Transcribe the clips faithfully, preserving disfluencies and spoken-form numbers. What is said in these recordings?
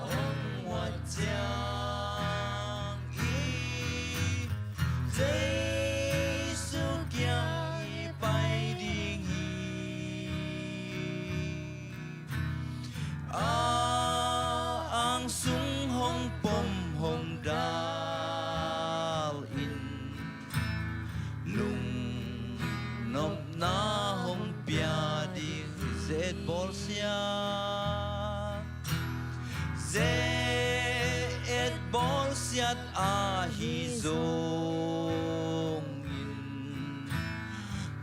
hong uat ciang i Jesu kiang i pai ding hi. A ang sung hong pom hong dal in, lungnopna hong pia ding hi. Zet bawlsiat, zet bawlsiat ahi zongin,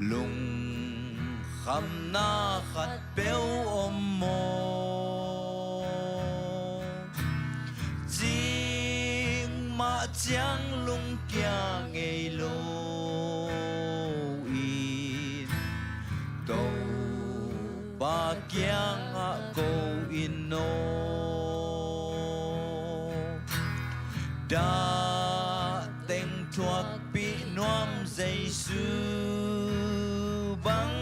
lungkhamna khat peuh om maw? Cikmah ciang lungkia ngei lo in, Topa kiangah ko in aw. Dah teng thuakpih nuam Jesu bang,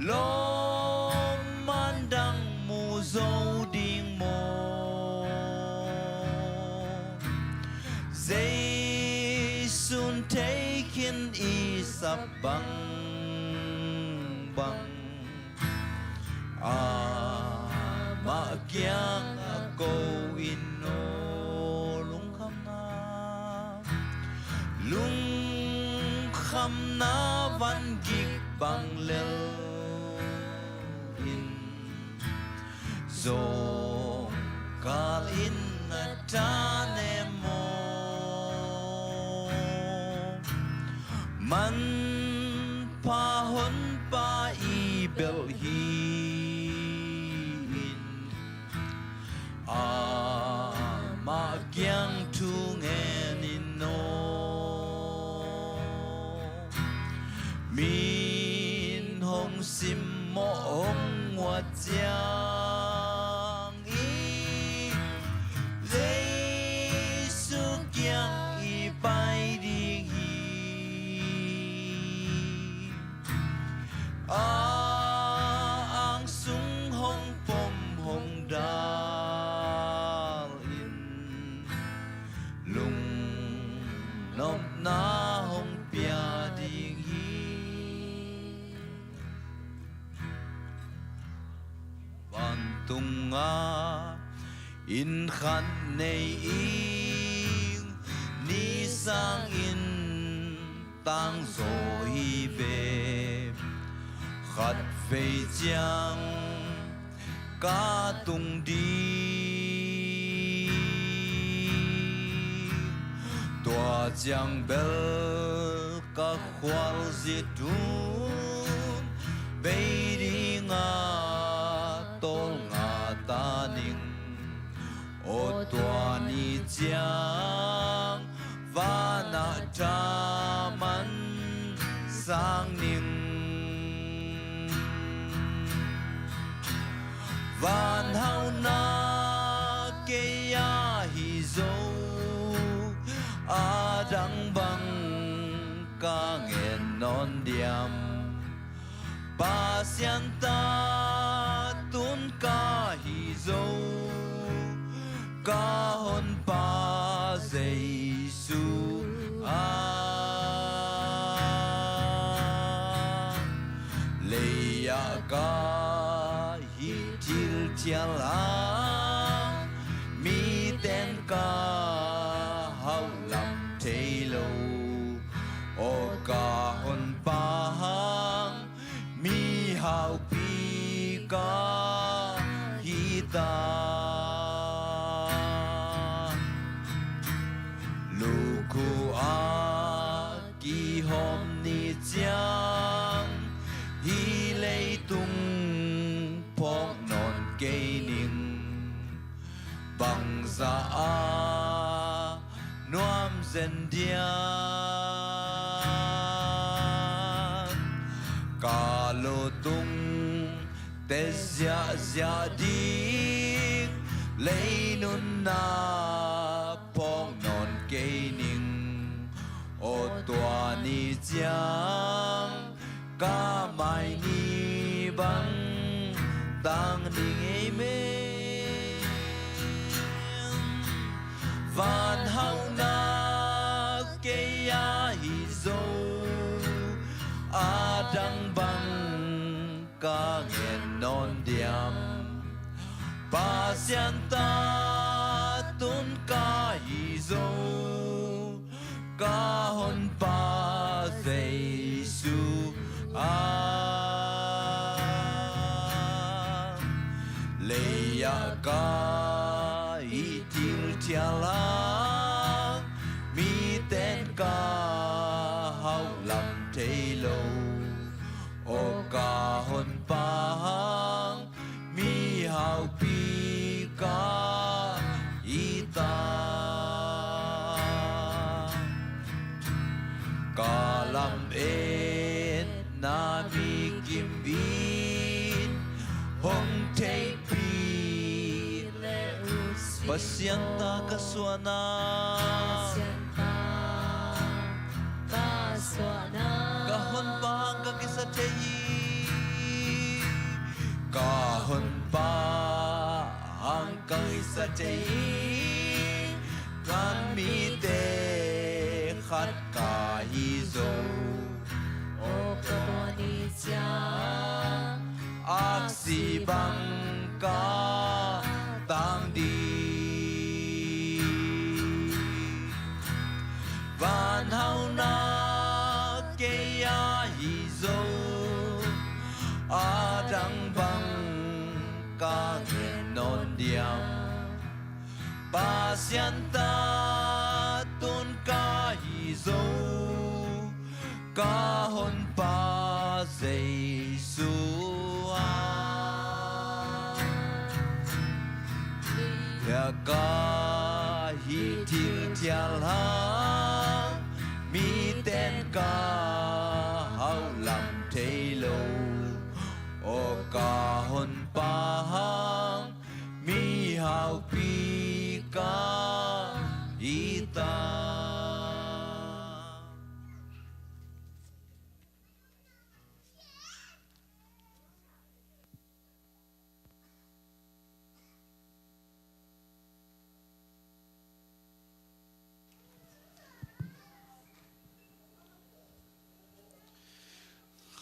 lawmman dang mu zo ding maw? Jesu'n thei khin i sap bangbang, amah kiangah ko in aw. Lungkhamna, lungkhamna van gik bang lel in, zawngkal in na tha ne maw? Manpha Honpa i belh hi in, amah kiang thu ngen in aw. Min hong simmawh hong uat ciang i Jesu kiang i pai ding hi. A ang sung hong pom hong dal in, lungnopna hong pia ding hi. Vantungah inn khat nei ing, ni sangin tangzaw hi ve. Khatvei ciang ka tung ding, tua ciang bel ka khualzin hun bei ding a tawlnga ta ning. Aw tua ni ciang vanah thaman sang ning. Van hauhna kei a hi zo, a dang bang ka ngen nawn diam? Pasian ta tun ka hi zo, ka Honpa Jesu a, lei-ah ka hih thilthial hang, miten ka hauh lam thei lo. Aw ka Honpa hang, mihaupi ka hi ta. Lukhu a kihawm ni ciang, hih leitung phawk nawn kei ning. Bangzah a nuam zen diam? Ka lutungte ziahziah ding lei nunna phawk nawn kei ning. Aw tua ni ciang ka mai ni bang tang ning ei me. Pasian ta tun ka hi zo, ka honpa Jesu a, lei ah ka i thil thial hang, miten ka hauh lam thei lo. Aw ka honpa hang, mihaupi ka hi ta. Ka lametna mi kim in hong theihpih leh, Pasian ta ka suahna, Pasian ta ka suahna, ka honpa hang ka kisa thei hi. Ka honpa hang ka kisa thei hi. Ka mite khat ka hi zo. Aw ka tua ni ciang aksi bang ka tang ding. Van hauhna kei a hi zo, a dang bang ka ngen nawn diam. Pasian ta tun ka hi zo, ka honpa Jesu a, ya ka hi thil thial hang, miten ka hauh lam thei lo. Aw ka honpa hang, mihaupi ka hi ta.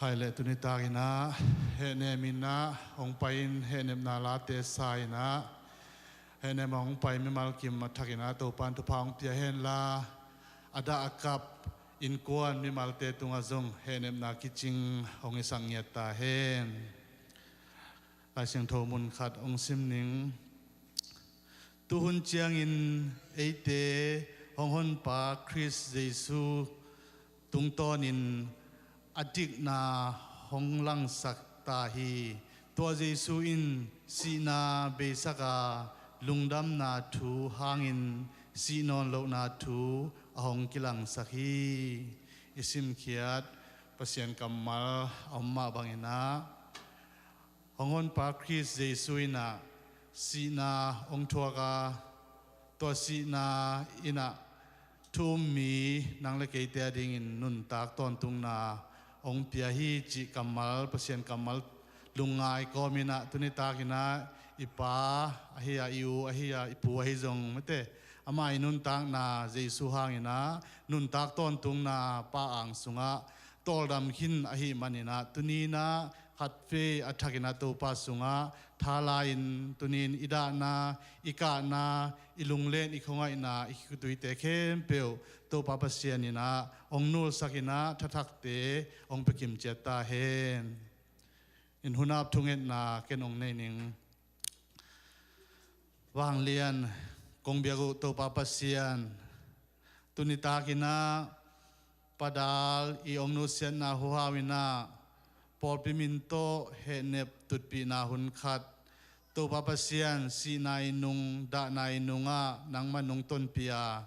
Khai leh tuni takin ah hehnem in ah hong pai in, hehnepna late sa in ah, hehnem a hong pai mimal kim a thakin ah Topa'n thupha hong pia hen la, a dah a kap innkuan mimalte tungah zong hehnepna kicing hong i sak ngiat ta hen. Lai Siangtho mun khat hong sim ning. Tuhun ciangin eite hong honpa Khrist Jesu tungtawnin a dikna hong langsak ta hi. Tua Jesu in sihna beisak a, lungdamna thu hangin sih nawn lohna thu a hong kilangsak hi. I simkhiat Pasian kammal a om mah bangin ah, hong honpa Khrist Jesu in ah sihna hong thuak a, tua sihna in ah thu um mi nang le keite a dingin nuntak tawntungna hong pia hi cih kammal, Pasian kammal lungngai kawmin ah tuni takin ah i pa ahi a, i u ahi a, i pu ahi zong mate, amah i nuntakna Jesu hangin ah nuntak tawntungna pa ang sungah tawldam khin ahih manin ah tuni in ah khatvei a thakin ah Topa sungah tha la-in tuni in i dahna, i kahna, i lunglen, i khuangaihna, i khituite khempeuh Topa Pasian in ah hong nulsak in ah thathakte hong pia kim ciat ta hen. In hun ap thungetna ken hong nei ning. Vanglian kong biak uh Topa Pasian, tuni takin ah Pa Dal i hong nusiatna huhau in ah pawlpi min tawh hehnep tutpihna hun khat, Topa Pasian, sihna i nung, dahna i nungah nangmah nong tonpih a,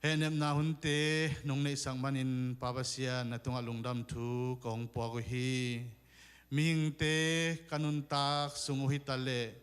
hehnepna hunte nong neihsak manin Pa Pasian, na tungah lungdam thu kong puak uh hi. Mihingte ka nuntak sung uh hi taleh,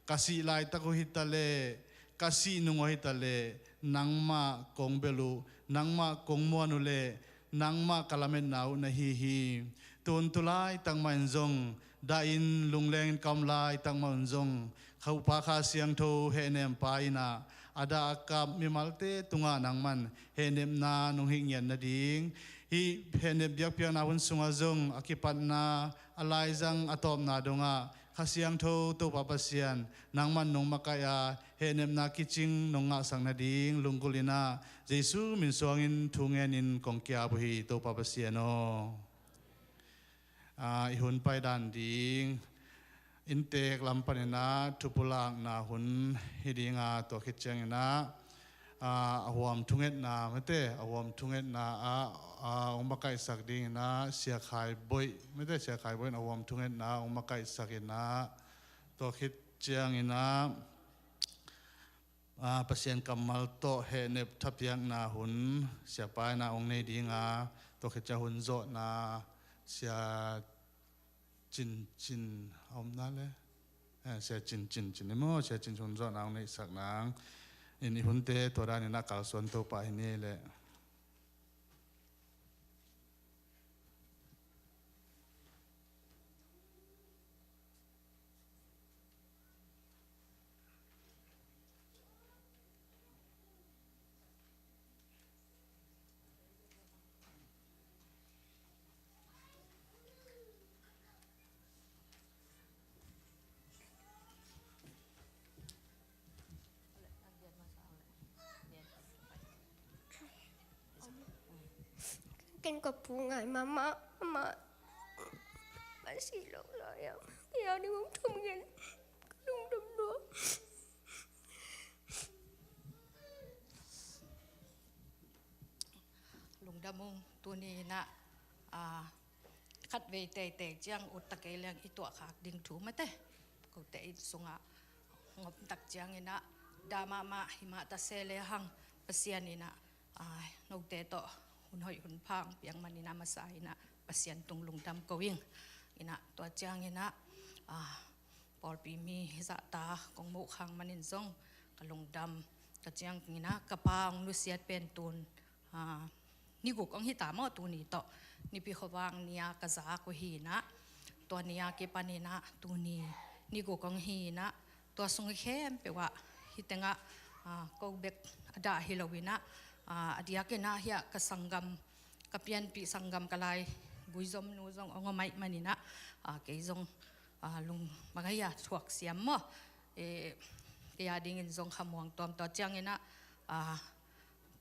ka sih laitak uh hi taleh, ka sih nung uh hi taleh, nangmah kong belh uh, nangmah kong muan uh leh nangmah ka lametna uh na hi hi. Tun tu laitak mah in zong, dah in lungleng in ka om laitak mah un zong, Kha Upa Kha Siangtho hehnempa in ah a dah a kap mimalte tungah nangman hehnepna nong hih ngiat nading, hih hehnep biakpiakna hun sungah zong a kipatna, a laizang, a tawpna dongah Kha Siangtho Topa Pasian, nangman nong makaih a, hehnepna kicing nong ngahsak nading lunggulh in ah, Jesu min suangin thu ngenin kong ki-ap uh hi, Topa Pasian aw. Ah, i hun paidan ding inntek lam panin ah thupulakna hun hi ding a, tua khit ciangin ah, ah, a huam thungetna, mate, a huam thungetna ah, ah, hong makaihsak dingin ah, Sia Khai Boih, mate, Sia Khai Boih in a huam thungetna ah hong makaihsak in ah, tua khit ciangin ah, ah, Pasian kammal tawh hehnep thapiakna hun Siapa in ah hong nei ding a, tua khit ciang hun zawhna Sia Cin Cin a om na le. Eh, Sia Cin Cin Cin i maw, Sia Cin Cin hun zawhna hong neihsak nang in, i hunte tua danin ah kalsuan to pah hi ni leh. Ken ka pu ngai mahmah, amah a si lo lai a, kei a ding hong thum ngen, ka lungdam lua. Lungdam ung. Tuni in ah, ah, khatvei teitei ciang ut ta kei leng i tuahkhak ding thu mate. Kote inn sungah ngom tak ciangin ah, dah mahmah hi mah ta se lehang Pasian in ah, ah, note tawh hun hoih hun pha hong piak manin ah, masa in ah Pasian tung lungdam ko ing. In ah tua ciangin ah, ah, pawlpi mi hi zahta kong muh khang manin zong ka lungdam. Tua ciangin ah ka pa hong nusiat pen tun, ah, ni guk hong hi ta maw, tuni tawh Nipi khuavak ni-a ka zak uh hi in ah, tua ni-a kipan in ah tuni ni guk hong hi in ah, tua sung khempeuh ah hih tengah, ah, ko bek a dah hi lo in ah, ah, a diakin ah hiah ka sanggam, ka pianpih sanggam, ka laigui zomnu zong hong om ahih manin ah, ah, kei zong, ah, lung bang a hia, thuak siam maw. Eh, kei a dingin zong khamuang tuam. Tua ciangin ah, ah,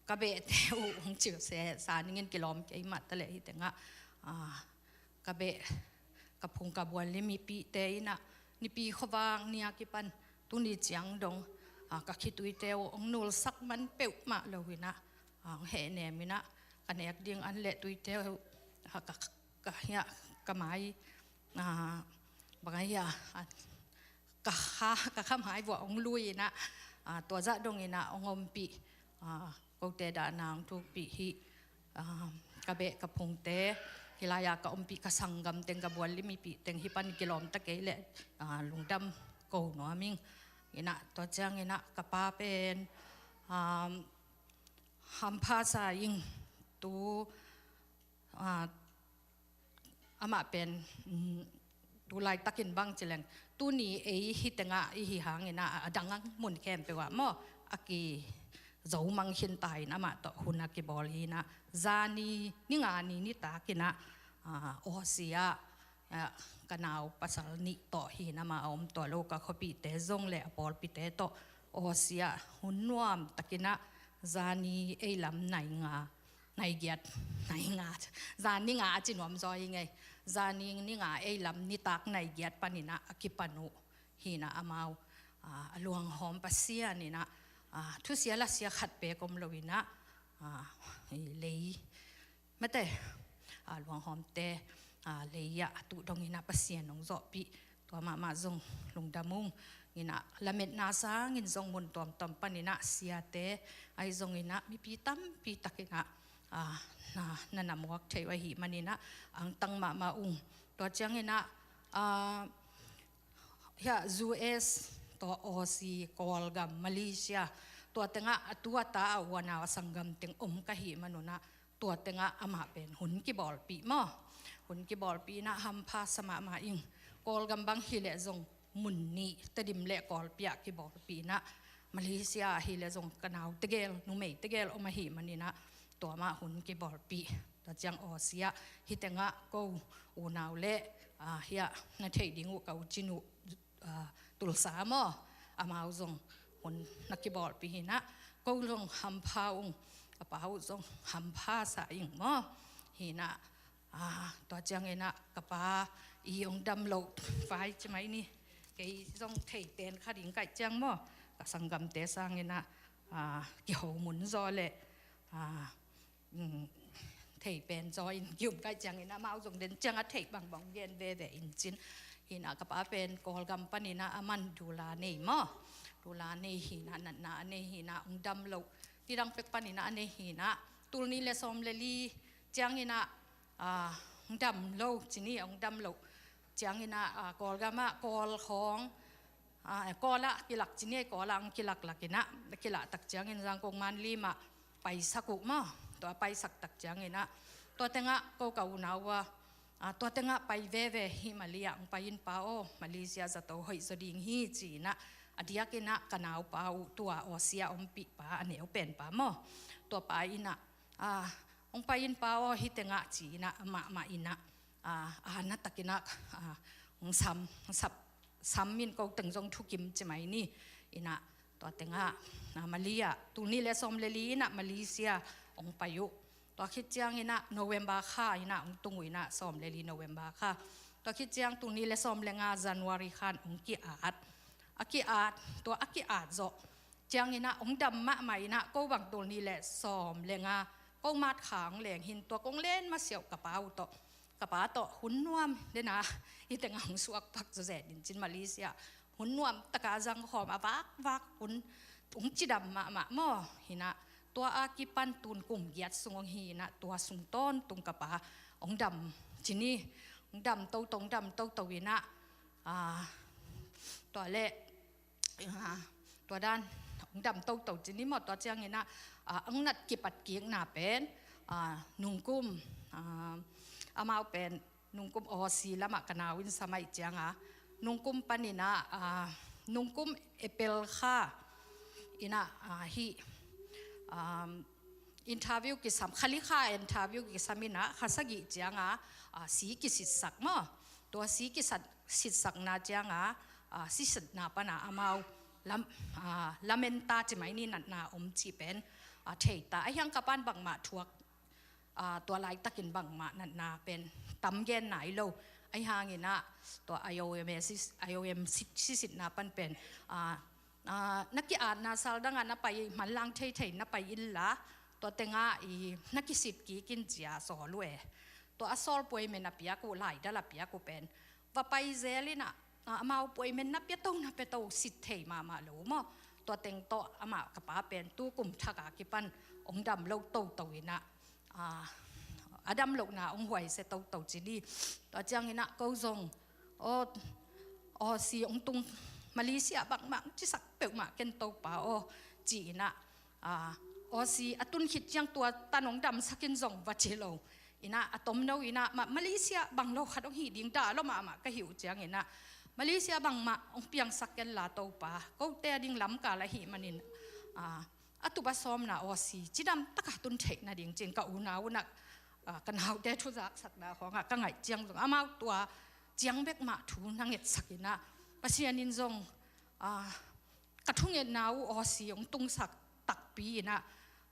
ka behte uh hong cil se sa ningin kilawm kei mah ta leh hih tengah, ah, ka beh, ka phung, ka bual le mipihte in ah Nipi khuavak ni-a kipan tuni ciang dong, ah, ka khituite uh hong nulsak man peuhmah lo in ah, ah, hong hehnem in ah, ka nek ding an le tuite uh, ah, ka, ka, hiah, ka mai, ah, bang a hia, ah, ka kha, ka kha mai vuah hong lui in ah, ah, tua zah dong in ah hong ompih, ah, kote dahna hong thukpih hih, ah, ka beh, ka phungte, hih lai-a ka ompih ka sanggam teng, ka bual le mipih teng hih pan kilawm ta kei leh, ah, lungdam ko nuam ing. In ah tua ciangin ah ka pa pen, ah, hampha sa ing. Tu, ah, amah pen, mm, tu laitakin bang ci leng, tuni ei hih tengah i hi hangin ah, a dang mun khempeuh ah maw, a kizo mang khin ta in, amah tawh hun a kibawl hi in ah, zani, ni nga ni nitak in ah, ah, Aussie ah, ah, ka nau pasal nih tawh hi in, amah a om tuah lo ka khuapihte zong le a pawlpite tawh Aussie ah hun nuam takin ah, zani ei lam nai nga, nai giat, nai nga, zan ni nga a ci nuam zaw hi ngei. Zani ni nga ei lam nitak nai giat panin ah a kipan uh hi in ah, amau, ah, a luanghawm Pasian in ah, ah, thusia lasia khat pek om lo in ah, ah, i lei, mate, ah, luanghawmte, ah, lei ah a tuh dong in ah Pasian hong zawhpih. Tua mahmah zong lungdam ung. In ah lametna sangin zong mun tuamtuam panin ah siate ahi zongin ah mipi tampi takin ah, ah, na, na na muak thei uh ahih manin ah angtang mahmah ung. Tua ciangin ah, ah, hiah U S tawh Aussie, Kawlgam, Malaysia, tua tengah a tu a ta a u a nau a sanggam teng om ka hih manun ah, tua tengah amah pen hun kibawlpih maw. Hun kibawlpih in ah hampha sa mahmah ing. Kawlgam bang hi leh zong mun nih, Tedim le Kawlpi ah kibawlpih in ah, Malaysia hi leh zong ka nau tegel, numei tegel om ahih manin ah, tua mah hun kibawlpih. Tua ciang Aussie ah hih tengah ko unau le ah, hiah na theih ding uh ka u Cin uh, ah, Tulsa maw, amau zong hun na kibawlpih hi-in ah, ko zong hampha ung, ka pa uh zong hampha sa ing maw. Hi-in ah, ah, tua ciangin ah ka pa i ong dam loh vai ci mai ni, kei zong thei pen kha ding kaih ciang maw, ka sanggamte sangin ah, ah, kiho mun zaw leh, ah, um, thei pen zaw in ki-um kaih ciangin ah, amau zong den ciang a theih bangbang gen veve in cin. Hi-in ah ka pa pen Kawlgam panin ah aman dula nei maw, dula nei hi-in ah, natna a nei hi-in ah, ong dam loh, nidang pek panin ah a nei hi-in ah, tul nih leh sawm leh li ciangin ah, ah, ong dam lo ci ni, ong dam loh ciangin ah, ah, Kawlgam ah Kawl khawng, ah, Kawl ah kilak ci ni, Kawl ah ong kilaklak in ah, kilak tak ciangin Zangkong Manli mah paisak uh maw. Tua paisak tak ciangin ah, tua teng ah ko ka unau uh ah, ah, tua teng ah pai veve hi, Mali ah ong pai in pa aw, Malaysia zato hoih zaw ding hi ci-in ah, a diakin ah ka naupa uh, tua Aussie ah ompih pa, a neu pen pa maw, tua pa in ah, ah, ong pai in pa aw, hih teng ah ci-in ah, amah mah in ah, ah, a na takin ah, ah, ong sam, ong sap, sam in, ko teng zong thukim ci mai ni. In ah tua teng ah, ah, Mali ah tul nih leh sawm leh li in ah Malaysia ong pai uh. Tua khit ciangin ah November kha in ah ong tung uh in ah, sawm leh li November kha. Tua khit ciang tul nih leh sawm leh nga January khan ong ki-at. A ki-at, tua a ki-at zawh ciangin ah ong dam mahmah in ah, ko bang tul nih leh sawm leh nga ko mat kha ong leng hi-in, tua kong len masiah uh ka pa uh tawh, ka pa tawh hun nuam den a, hih teng ah ong suak pak zawzen in cin, Malaysia hun nuam tak a zang khawm a vakvak hun, ong cidam mahmah maw. Hi-in ah tua a kipan tun kum giat sung ong hi-in ah, tua sung tawntung ka pa ong dam ci ni, ong dam toto, ong dam toto in ah, ah, tua leh, ah, tua dan ong dam toto ci ni maw. Tua ciangin ah, ah, ong nat kipat kikna pen, ah, nungkum, ah, amau pen nungkum Aussie lam ah ka nau in sam ahih ciang a, nungkum panin ah, ah, nungkum April kha in ah, ah, hih, um, interview kisam, Khali kha interview kisam in ah, kha sagih ciang a, ah, si kisitsak maw. Tua si kisat, sitsakna ciang a, ah, sisitna pan ah amau lam, ah, lamenta ci mai ni, natna om cih pen, ah, thei ta. Ahi hang ka pa'n bangmah thuak, ah, tua laitakin bangmah natna pen tam gen nai lo. Ahi hangin ah tua I O M sis-, I O M sit-, sisitna pan pen, ah, ah, na ki-atna sal dang ah na pai, manlang theithei na pai inla, tua teng ah i na kisit kik in ci-a sawl uh e. Tua a sawl puaimen a piak uh, laidal a piak uh pen, va pai zel in ah, ah, amau puaimen na pia to, na pia to, sit thei mahmah lo maw. Tua teng tawh amah ka pa pen tu kum thak a kipan ong dam lo toto in ah, ah, a dam lohna ong huaisia toto ci ni. Tua ciangin ah ko zong, aw, Aussie ong tung, Malaysia bangmah ong cisak peuhmah ken Topa aw, ci-in ah, ah, Aussie a tun khit ciang tua tan ong damsak in zong va ci lo. In ah a tomno in ah, Ma-, Malaysia bang lo khat ong hih ding, dah lua mahmah ka hih uh ciangin ah, Malaysia bangmah ong piangsak ken la Topa, kote a ding lamkal ahih manin, ah, a tup a sawmna Aussie cidam tak a tun theih nading ci-in ka unau un ah, ah, ka naute thuzaksakna khawng ah ka ngaih ciang zong, amau tua ciang bek mah thu na ngetsak in ah, Pasian in zong, ah, ka thungetna uh Aussie ong tungsak takpi in ah,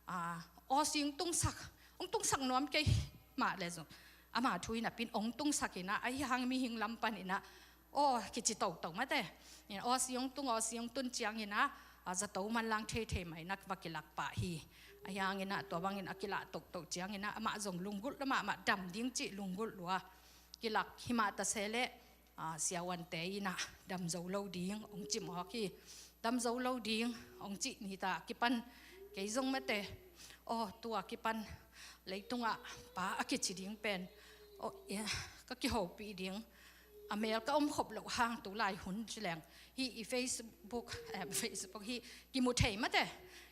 ah, Aussie ong tungsak, ong tungsak nuam kei mah leh zong, ama thu in ah pin ong tungsak in ah, ahi hang mihing lam panin ah aw kici toto mate. In Aussie ong tung, Aussie ong tun ciangin ah, ah, zato manlang theithei mah in ah va kilak pah hi. Ahi hangin ah tua bangin a kilak toto ciangin ah amah zong lunggulh lua, amah dam ding cih lunggulh lua. Kilak hi mah ta se leh, ah, siavuante in ah dam zo lo ding ong ci mawk hi. Dam zo lo ding ong cih ni ta kipan, kei zong mate, aw, tua kipan leitung ah pa a kici ding pen, aw, eh, ka kihopih ding a mel ka om khop loh hang, tu lai hun ci leng hih i Facebook, eh, Facebook hih kimu thei mate,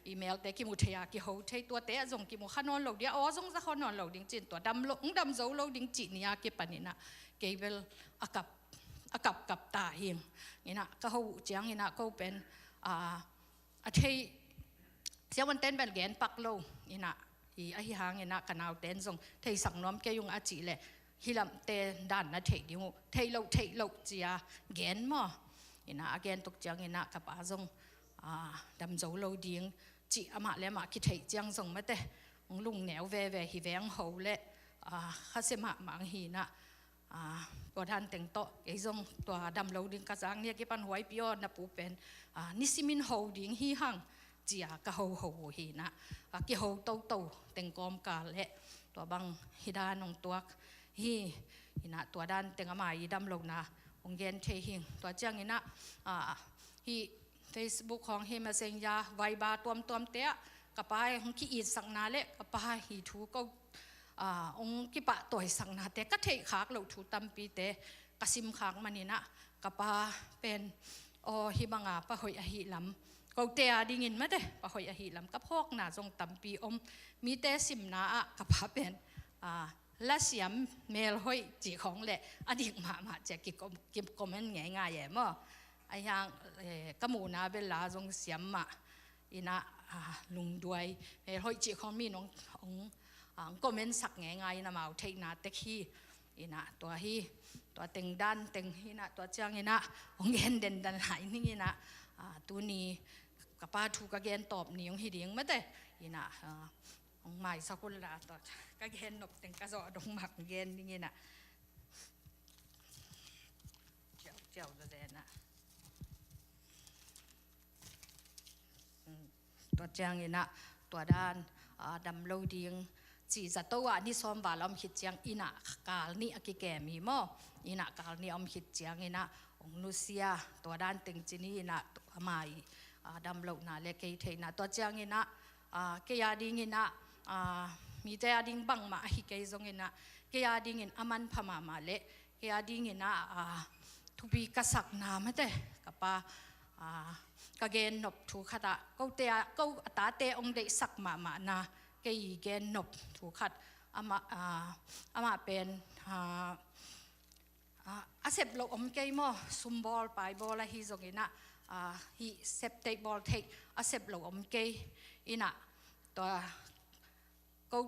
i melte kimu thei a kiho thei, tuate ah zong kimu kha nawn lo ding, aw zong za kha nawn lo ding ci-in, tua dam lo, ong dam zo lo ding cih ni a kipan in ah kei bel a kap, a kapkap ta hing. In ah ka ho uh ciangin ah ko pen, ah, a thei, siavuante'n bel gen pak lo. In ah, i, ahi hangin ah ka naute'n zong theisak nuam kei ung a cih leh, Hih lamte dan na theih ding uh, theih loh, theih loh ci-a gen maw. Inah a gen tuk cianginah ka pa zong, ah, dam zo lo ding cih amah le amah kitheih ciang zong mate, hong lungneu veve hi veng ho le, ah, khasia mahmah hi inah, ah, tua dan teng tawh kei zong tua dam lo ding ka zang ni a kipan huaipi aw na pu pen, ah, nisimin ho ding hi hang ci-a ka hoho uh hi inah, a kiho toto teng kawmkal le tua bang hi dan hong tuak hi inah, tua dan teng ama i dam lohna hong gen thei hi. Tua cianginah, ah, hih Facebook hong hi Messenger, Viber tuamtuamte ah ka pa hong ki-itsakna le ka pa hi thu ko, ah, hong kipahtawisaknate ka theihkhak loh thu tampite ka simkhak maninah ka pa pen aw hih banga pahoih ahih lam, kote a dingin mate pahoih ahih lam ka phawkna zong tampi om. Mite simna ah ka pa pen, ah, lasiam melhoih cih khawng le a dik mahmah ci-a ki-com-, ki-comment ngeingai e maw. Ahi hang, eh, ka muhna bel la zong siam mah inah, ah, lungduai melhoih cih khawng mi nong hong, ah, hong comment sak ngeingai inah amau theihna tek hi. Inah tua hi, tua teng dan teng hi inah tua cianginah hong gen dendan lai ning inah, ah, tuni ka pa thu ka gen tawp ni hong hi ding mate inah, ah, hong maisak un la tua ka gen nop teng ka zawh dong mah hong gen ning inah. Ciau, ciau zazen ah. Tua cianginah tua dan, ah, dam lo ding ci zato ah ni sawm val a om khit ciang inah kal nih a kikem hi maw. Inah kal nih a om khit cianginah hong nusia tua dan teng ci ni inah ama i, ah, dam lohna le kei theihna tua cianginah, ah, kei a dinginah, ah, mite a ding bangmah ahi kei zonginah kei a dingin a manpha mahmah le kei a dinginah, ah, thupi ka sakna mate ka pa, ah, ka gen nop thu khatah kote a, ko a tate hong deihsak mahmahna kei i gen nop thu khat amah, ah, amah pen, ah, ah, a sep loh om kei maw, sumbawl paibawl ahi zonginah, ah, hih sep theih bawl theih a sep loh om kei inah tua ko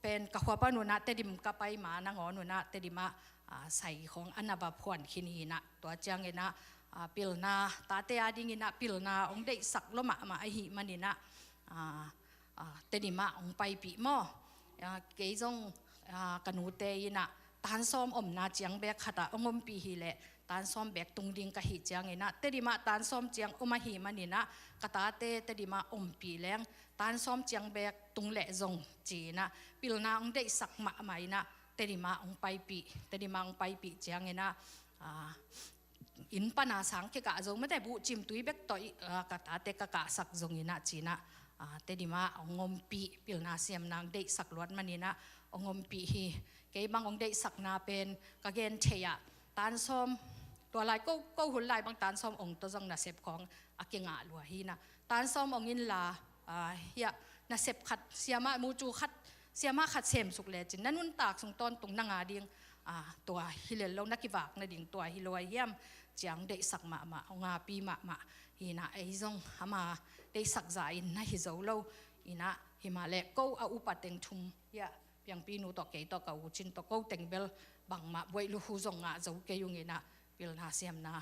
pen ka khua pan unah Tedim ka pai ma nangawn unah Tedim ah, ah, sai khawng a na va phuan khin hi inah tua cianginah, ah, pilna tate a dinginah pilna hong deihsak lua mahmah ahi maninah, ah, ah, Tedim ah hong paipih maw. Ah, kei zong, ah, ka nute inah tansawm omna ciang bek khatah hong ompih hi leh tansawm bek tung ding ka hih cianginah Tedim ah tansawm ciang om ahi maninah ka tate Tedim ah ompih leng tansawm ciang bek tung leh zong ci inah pilna hong deihsak mahmah inah Tedim ah hong paipih, Tedim ah hong paipih cianginah, ah, inn pana sang kikah zo mate buhcim tui bek tawh i, ah, ka tate ka kahsak zonginah ci inah, ah, Tedim ah hong ompih, pilna siamna hong deihsak luat maninah hong ompih hi. Kei bang hong deihsakna pen ka gen thei ah tansawm, tua lai ko, ko hun lai bang tansawm ong tawh zong nasep khawng a kingah lua hi inah tansawm ong inla, ah, hiah nasep khat siamah mucu khat siamah khat semsuk lecin na nuntak sung tawntung nang a ding, ah, tua hi lel lo na kivak nading tua hi lo ahi hiam ciang deihsak mahmah hong api mahmah hi inah ei zong ama deihsak za in na hi zo lo inah himahleh ko a upa teng thum hiah Piangpi nu tawh kei tawh ka u Cin tawh ko teng bel bangmah buaih lukhu zong ngah zo kei ung inah pilna siamna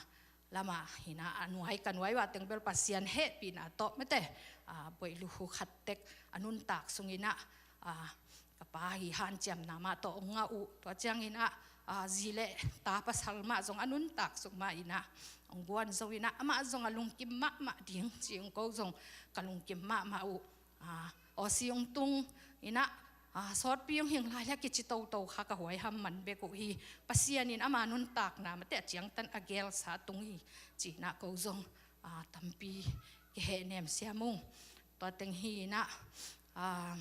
lamah inah a nuai ka nuai uh a teng bel Pasian hehpihna tawh mate, ah, buaih lukhu khat tek a nuntak sunginah, ah, ka pa hi hanciamna mah tawh ong ngah uh tua cianginah, ah, zi le ta pasal mah zong a nuntak sung mah inah ong guan zo inah amah zong a lungkim mahmah ding ci ung ko zong ka lungkim mahmah uh. Ah, Aussie ong tung inah, ah, sawtpi ong hing lai le kici toto kha ka huai ham man bek uh hi. Pasian in ama nuntakna mate a ciangtan a gelsa tung hi ci inah ko zong, ah, tampi kihehnem siam ung. Tua teng hi inah, ah,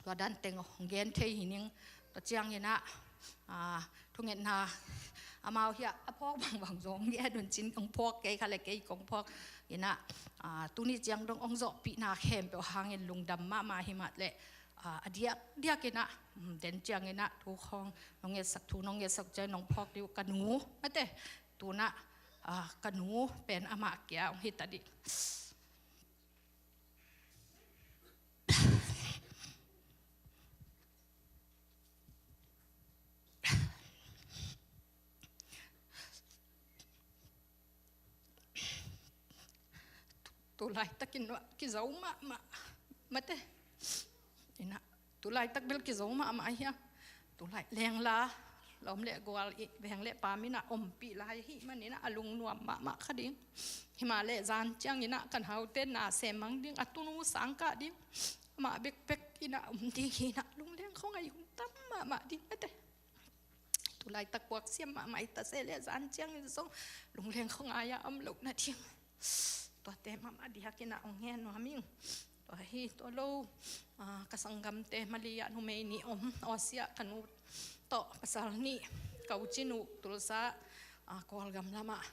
tua dan teng ong gen thei hi ning. Tua cianginah, ah, thungetna amau hiah a phawk bangbang zong hong gen un cin ong phawk kei kha le kei kong phawk inah, ah, tuni ciang dong ong zawhpihna khempeuh hangin lungdam mahmah hi mah leh, ah, a diakdiak inah, um, den cianginah thu khawng nong ngetsak thu nong ngetsak ciang nong phawk dih uh ka nu mate tunah, ah, ka nu pen amah kia ong hita dih. Tulaitakin kizo mahmah mate. Ina, tulaitak bel kizo mahmah ahi a. Tulai lengla, lawm le gual i veng le pam ina ompih lai ahih man ina a lungnuam mahmah kha ding. Himah le zan ciang ina kan haute na sem mang ding, a tunu sangkah ding. Amah bekbek ina om ding hi ina lungleng khong a i hun tam mahmah ding mate. Tulaitak puak siam mahmah i ta se le zan ciangin zong lungleng khong a i a om lo na ding. Tuate mahmah diakin a ong ngen nuam ing. Tua hi tua lo, ah, ka sanggamte Mali ah numei nih om, Asia ka nu tawh pasal nih, ka uci nu Tulsa, ah, Kawlgam lamah,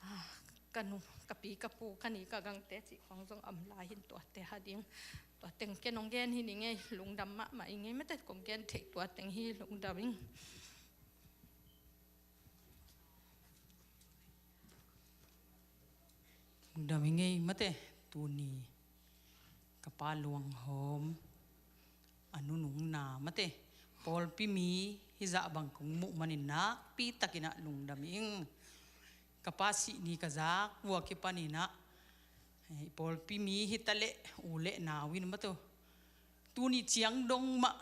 ah, ka nu, ka pi, ka pu, ka ni, ka gangte cih khong zong om lai hin tuate ha ding. Tua teng ken ong gen hi ni ngei, lungdam mahmah i ngei mate, kong gen theih tua teng hi, lungdam ing. Lungdam i ngei mate, tuni ka pa luanghawm a nunungna mate, pawlpi mi hizah bang kong muh manin nakpi takin ah lungdam ing. Ka pa sih ni ka zak vua kipanin ah, eh, pawlpi mi hi ta leh u le nau in mate, tuni ciang dong mah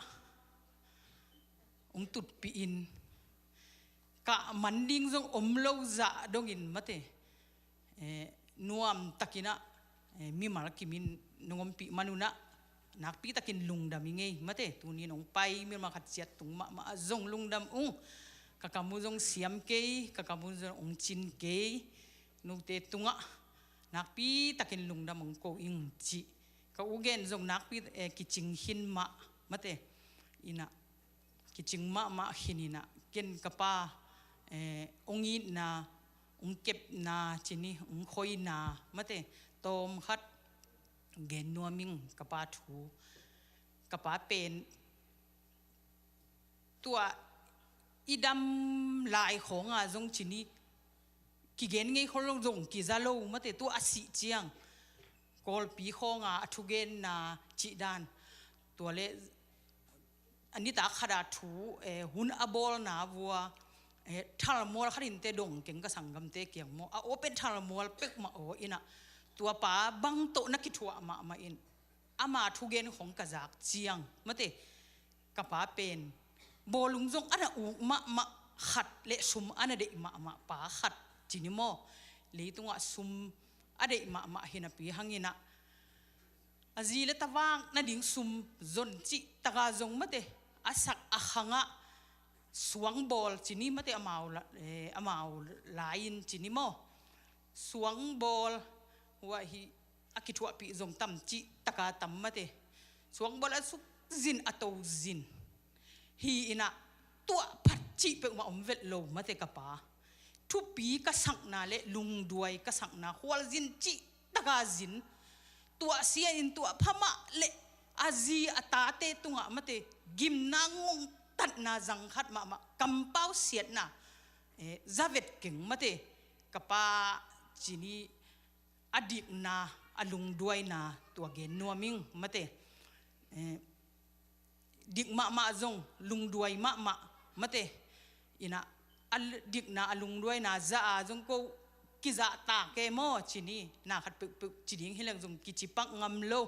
ong tutpih in, kah man ding zong om lo zah dongin mate, eh, nuam takin ah, eh, mimal kimin nong ompih manun ah nakpi takin lungdam i ngei mate. Tuni nong pai mimal khat ciat tung mahmah ah zong lungdam ung. Ka kam uh zong siam kei, ka kam uh zong ong cin kei, note tungah nakpi takin lungdam ong ko ing cih ka u gen zong nakpi, eh, kicing hin mah mate. Ina kicing mahmah khin ina ken ka pa, eh, ong itna, ong kepna, cini ong khoina mate, tawm khat gen nuam ing ka pa thu. Ka pa pen tua i dam lai khawnga zong cini kigen ngei khol zong kiza lo mate, tua a sih ciang Kawlpi khawnga a thugenna cih dan, tua le a nitak khat a thu, eh, hun a bawlna vua, eh, thalmual khat in te dong keng ka sanggamte kiang maw, a aw pen thalmual pek mah aw ina, tua pa bang tawh na kithuah mahmah in, ama thugen khong ka zak ciang mate, ka pa pen bawlung zong a na uk mahmah khat le sum a na deih mahmah pa khat cini maw, leitungah sum a deih mahmah hi napi hang ina, a zi le tavak nading sum zon cih taka zong mate, a sak a khangah suangbawl cini mate, amau la, eh, amau lai-in cini maw, suangbawl hua hi a kithuahpih zong tam cih taka tam mate, suangbawl a suk zin a to zin hi ina, tuah phat cih peuhmah om vet lo mate ka pa. Thupi ka sakna le lungduai ka sakna khualzin cih taka zin, tuah sia in tuah phamah le a zi a tate tungah mate, gimna ngongtatna zang khat mahmah, kampau siatna, eh, za vet keng mate, ka pa cini a dikna a lungduaina tua gen nuam ing mate. Eh, dik mahmah zong lungduai mahmah mate. Ina a l-, dikna a lungduaina za a zong ko kizahtak e maw cini, na khat peuhpeuh ci ding hi leng zong kici pak ngam lo.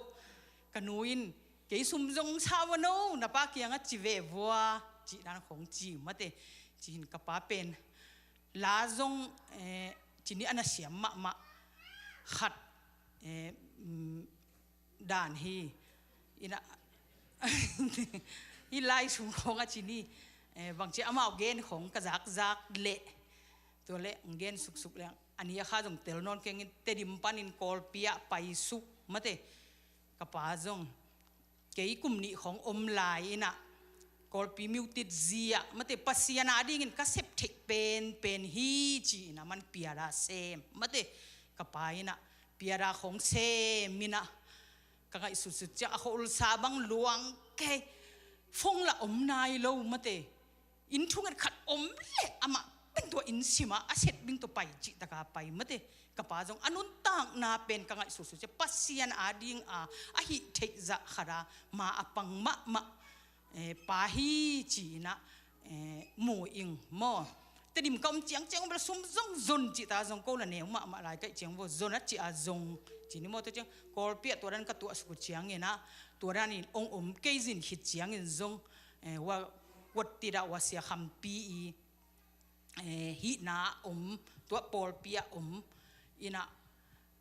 Ka nu in kei sum zong sa ua no, na pa kiangah ci ve vua, cih dan khong ci mate. Ci hin ka pa pen la zong, eh, cini a na siam mahmah khat, eh, mm, dan hi. Ina, hi lai sung khong a cini, eh, bangci amau gen khong ka zakzak leh, tua leh ang gen suksuk leh, a ni a kha zong tel nawn keng in Tedim panin Kawlpi ah paisuk mate, ka pa zong kei kum nih khong om lai ina, Kawlpi Music zi ah mate, Pasian a dingin ka sep theih penpen hi ci ina, man piada sem mate, ka pa ina piada khong sem ina, ka ngaihsutsut ciang a khua ulsa bang luang kei, phone la om nai lo mate. Inn thunget khat om leh amah pen tua inn simah a set bing tua pai cih taka pai mate. Ka pa zong a nuntakna pen ka ngaihsutsut ciang Pasian a ding a, a hih theih zah khat a ma a pang mahmah, eh, pa hi ci ina, eh, mu ing maw. Tedim ka om ciangciang bel sum zong zon cih ta zong ko la neu mahmah lai kaih ciang vo zon a cih a zong cih ni maw, tua ciang Kawlpi ah tua dan ka tuah suk uh ciangin ah tua danin ong om kei zin khit ciangin zong, eh, hua Kuattit ah hua Sia Khampi i, eh, hihna om, tua pawlpi ah om in ah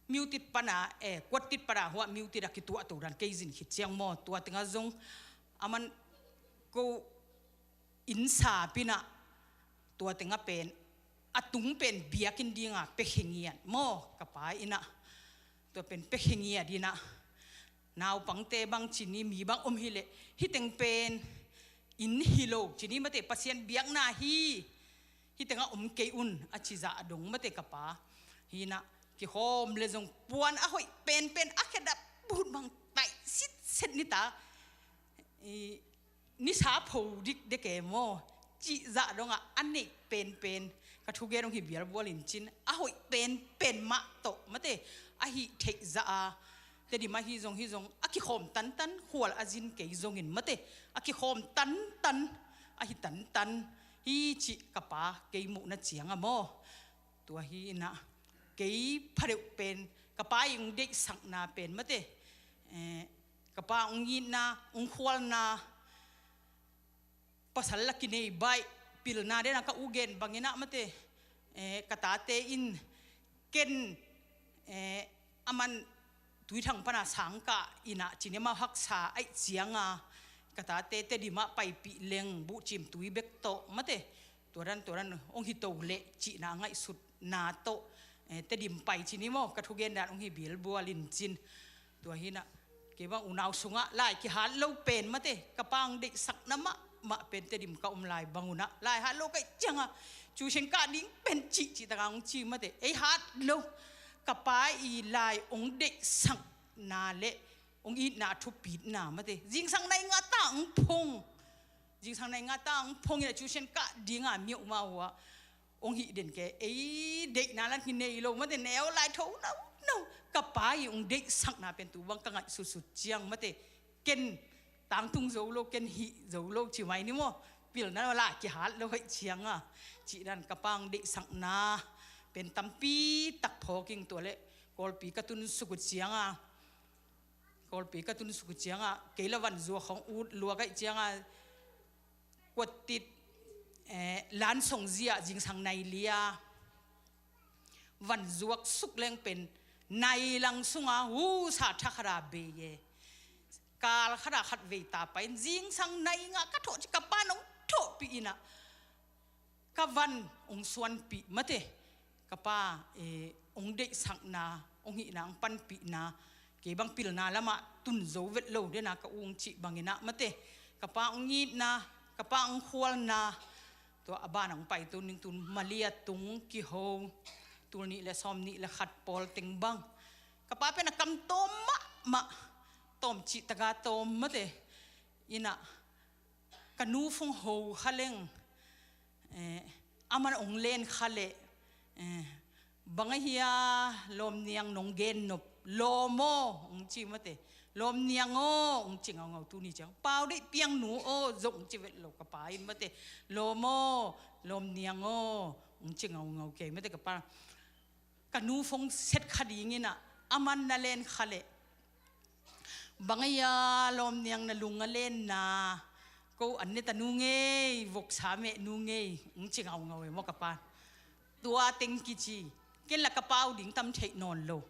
Myotit pana, eh, Kuattit pana hua Myotit ah kituah to dan kei zin khit ciang maw, tua tengah zong aman ko inn sap in ah tua tengah pen a tung pen biakinn dinga pekhe ngiat maw, ka pa in ah tua pen pekhe ngiat in ah naupangte bang cih ni mi bang om hileh hih teng pen inn hi lo cih ni mate, Pasian biakna hi, hih tengah om kei un a ci zah dong mate ka pa. Hi in ah kikhawm le zong puan a hoih penpen a khedap but bang taih sitset ni ta, i, nisa pho dik dek e maw cih zah dongah a neih penpen ka thugen hong hi bialbual in cin a hoih penpen mah tawh mate a hih theih zah a, Tedim ah hi zong hi zong a kikhawm tantan, khual a zin kei zongin mate a kikhawm tantan, a hi tantan hi cih ka pa kei muhna ciang ah maw. Tua hi in ah kei phadeuh pen ka pa i ong deihsakna pen mate, eh, ka pa ong itna, ong khualna, pasal la kinei baih, pilna den a ka u gen bangin ah mate, eh, ka tate in ken, eh, aman Tuithang pana sangkah in ah cih ni maw, haksa aih cianga ka tate Tedim ah paipih leng buhcim tui bek tawh mate, tua dan tua dan ong hi to leh cihna ngaihsutna tawh, eh, Tedim pai cih ni maw, ka thugen dan ong hi bialbual in cin. Tua hi in ah kei bang unau sungah lai kihat lo pen mate ka pa ong deihsakna mahmah pen Tedim ka om lai bang un ah lai hat lo kaih cianga tuition kah ding pen cih cih taka ong ci mate, ei hat lo, ka pa i lai ong deihsakna le ong itna thupitna mate, zingsang nai nga ta ong phong, zingsang nai nga ta ong phong in ah tuition kah dinga miuh mah hua ong hih den ke, ei deihna lan hi nei lo mate, neu lai tho nau nau, ka pa i ong deihsakna pen tu bang ka ngaihsutsut ciang mate, ken tangtung zo lo, ken hih zo lo ci mai ni maw, pilna la kihat lo hoih cianga cih dan ka pa ong deihsakna pen tampi tak phawk ing. Tua leh Kawlpi ka tun suk uh cianga, Kawlpi ka tun suk uh cianga kei la van zuak hong ut lua kaih cianga Kuattit, eh, Lansong zia zingsang nai lia van zuak suk leng pen nai lang sunga husa tha khata bei e, kal khata khat vei ta pai in zingsang nai nga ka thawh ci ka pa nong thawhpih in ah ka van ong suanpih mate, ka pa, eh, ong deihsakna, ong hihna, ong panpihna, kei bang pilna lamah tun zo vet lo dena ka u ong cih bangin ah mate, ka pa ong itna, ka pa ong khualna, tua a ban ong pai tun ning tun Malia tung kiho, tul nih le sawm nih le khat pawl teng bang ka pa pen a kam tawm mahmah, tawm cih taka tawm mate, in ah ka nu phong ho kha leng, eh, aman ong len kha leh, eh, bang a hia lawm niang nong gen nop, lawm aw ong ci mate, lawm niang aw ong ci ngaungau, tuni ciang pau deih piang nu aw zong ong ci vet lo ka pa in mate, lawm aw lawm niang aw ong ci ngaungau kei mate ka pa. Ka nu phong set kha dingin ah aman na len kha leh, bang a hia lawm niang na lung a lenna, ko an ne ta nu ngei, voksa meh nu ngei ong ci ngaungau e maw ka pa. Tua teng kici, ken la ka pau ding tam theih nawn lo.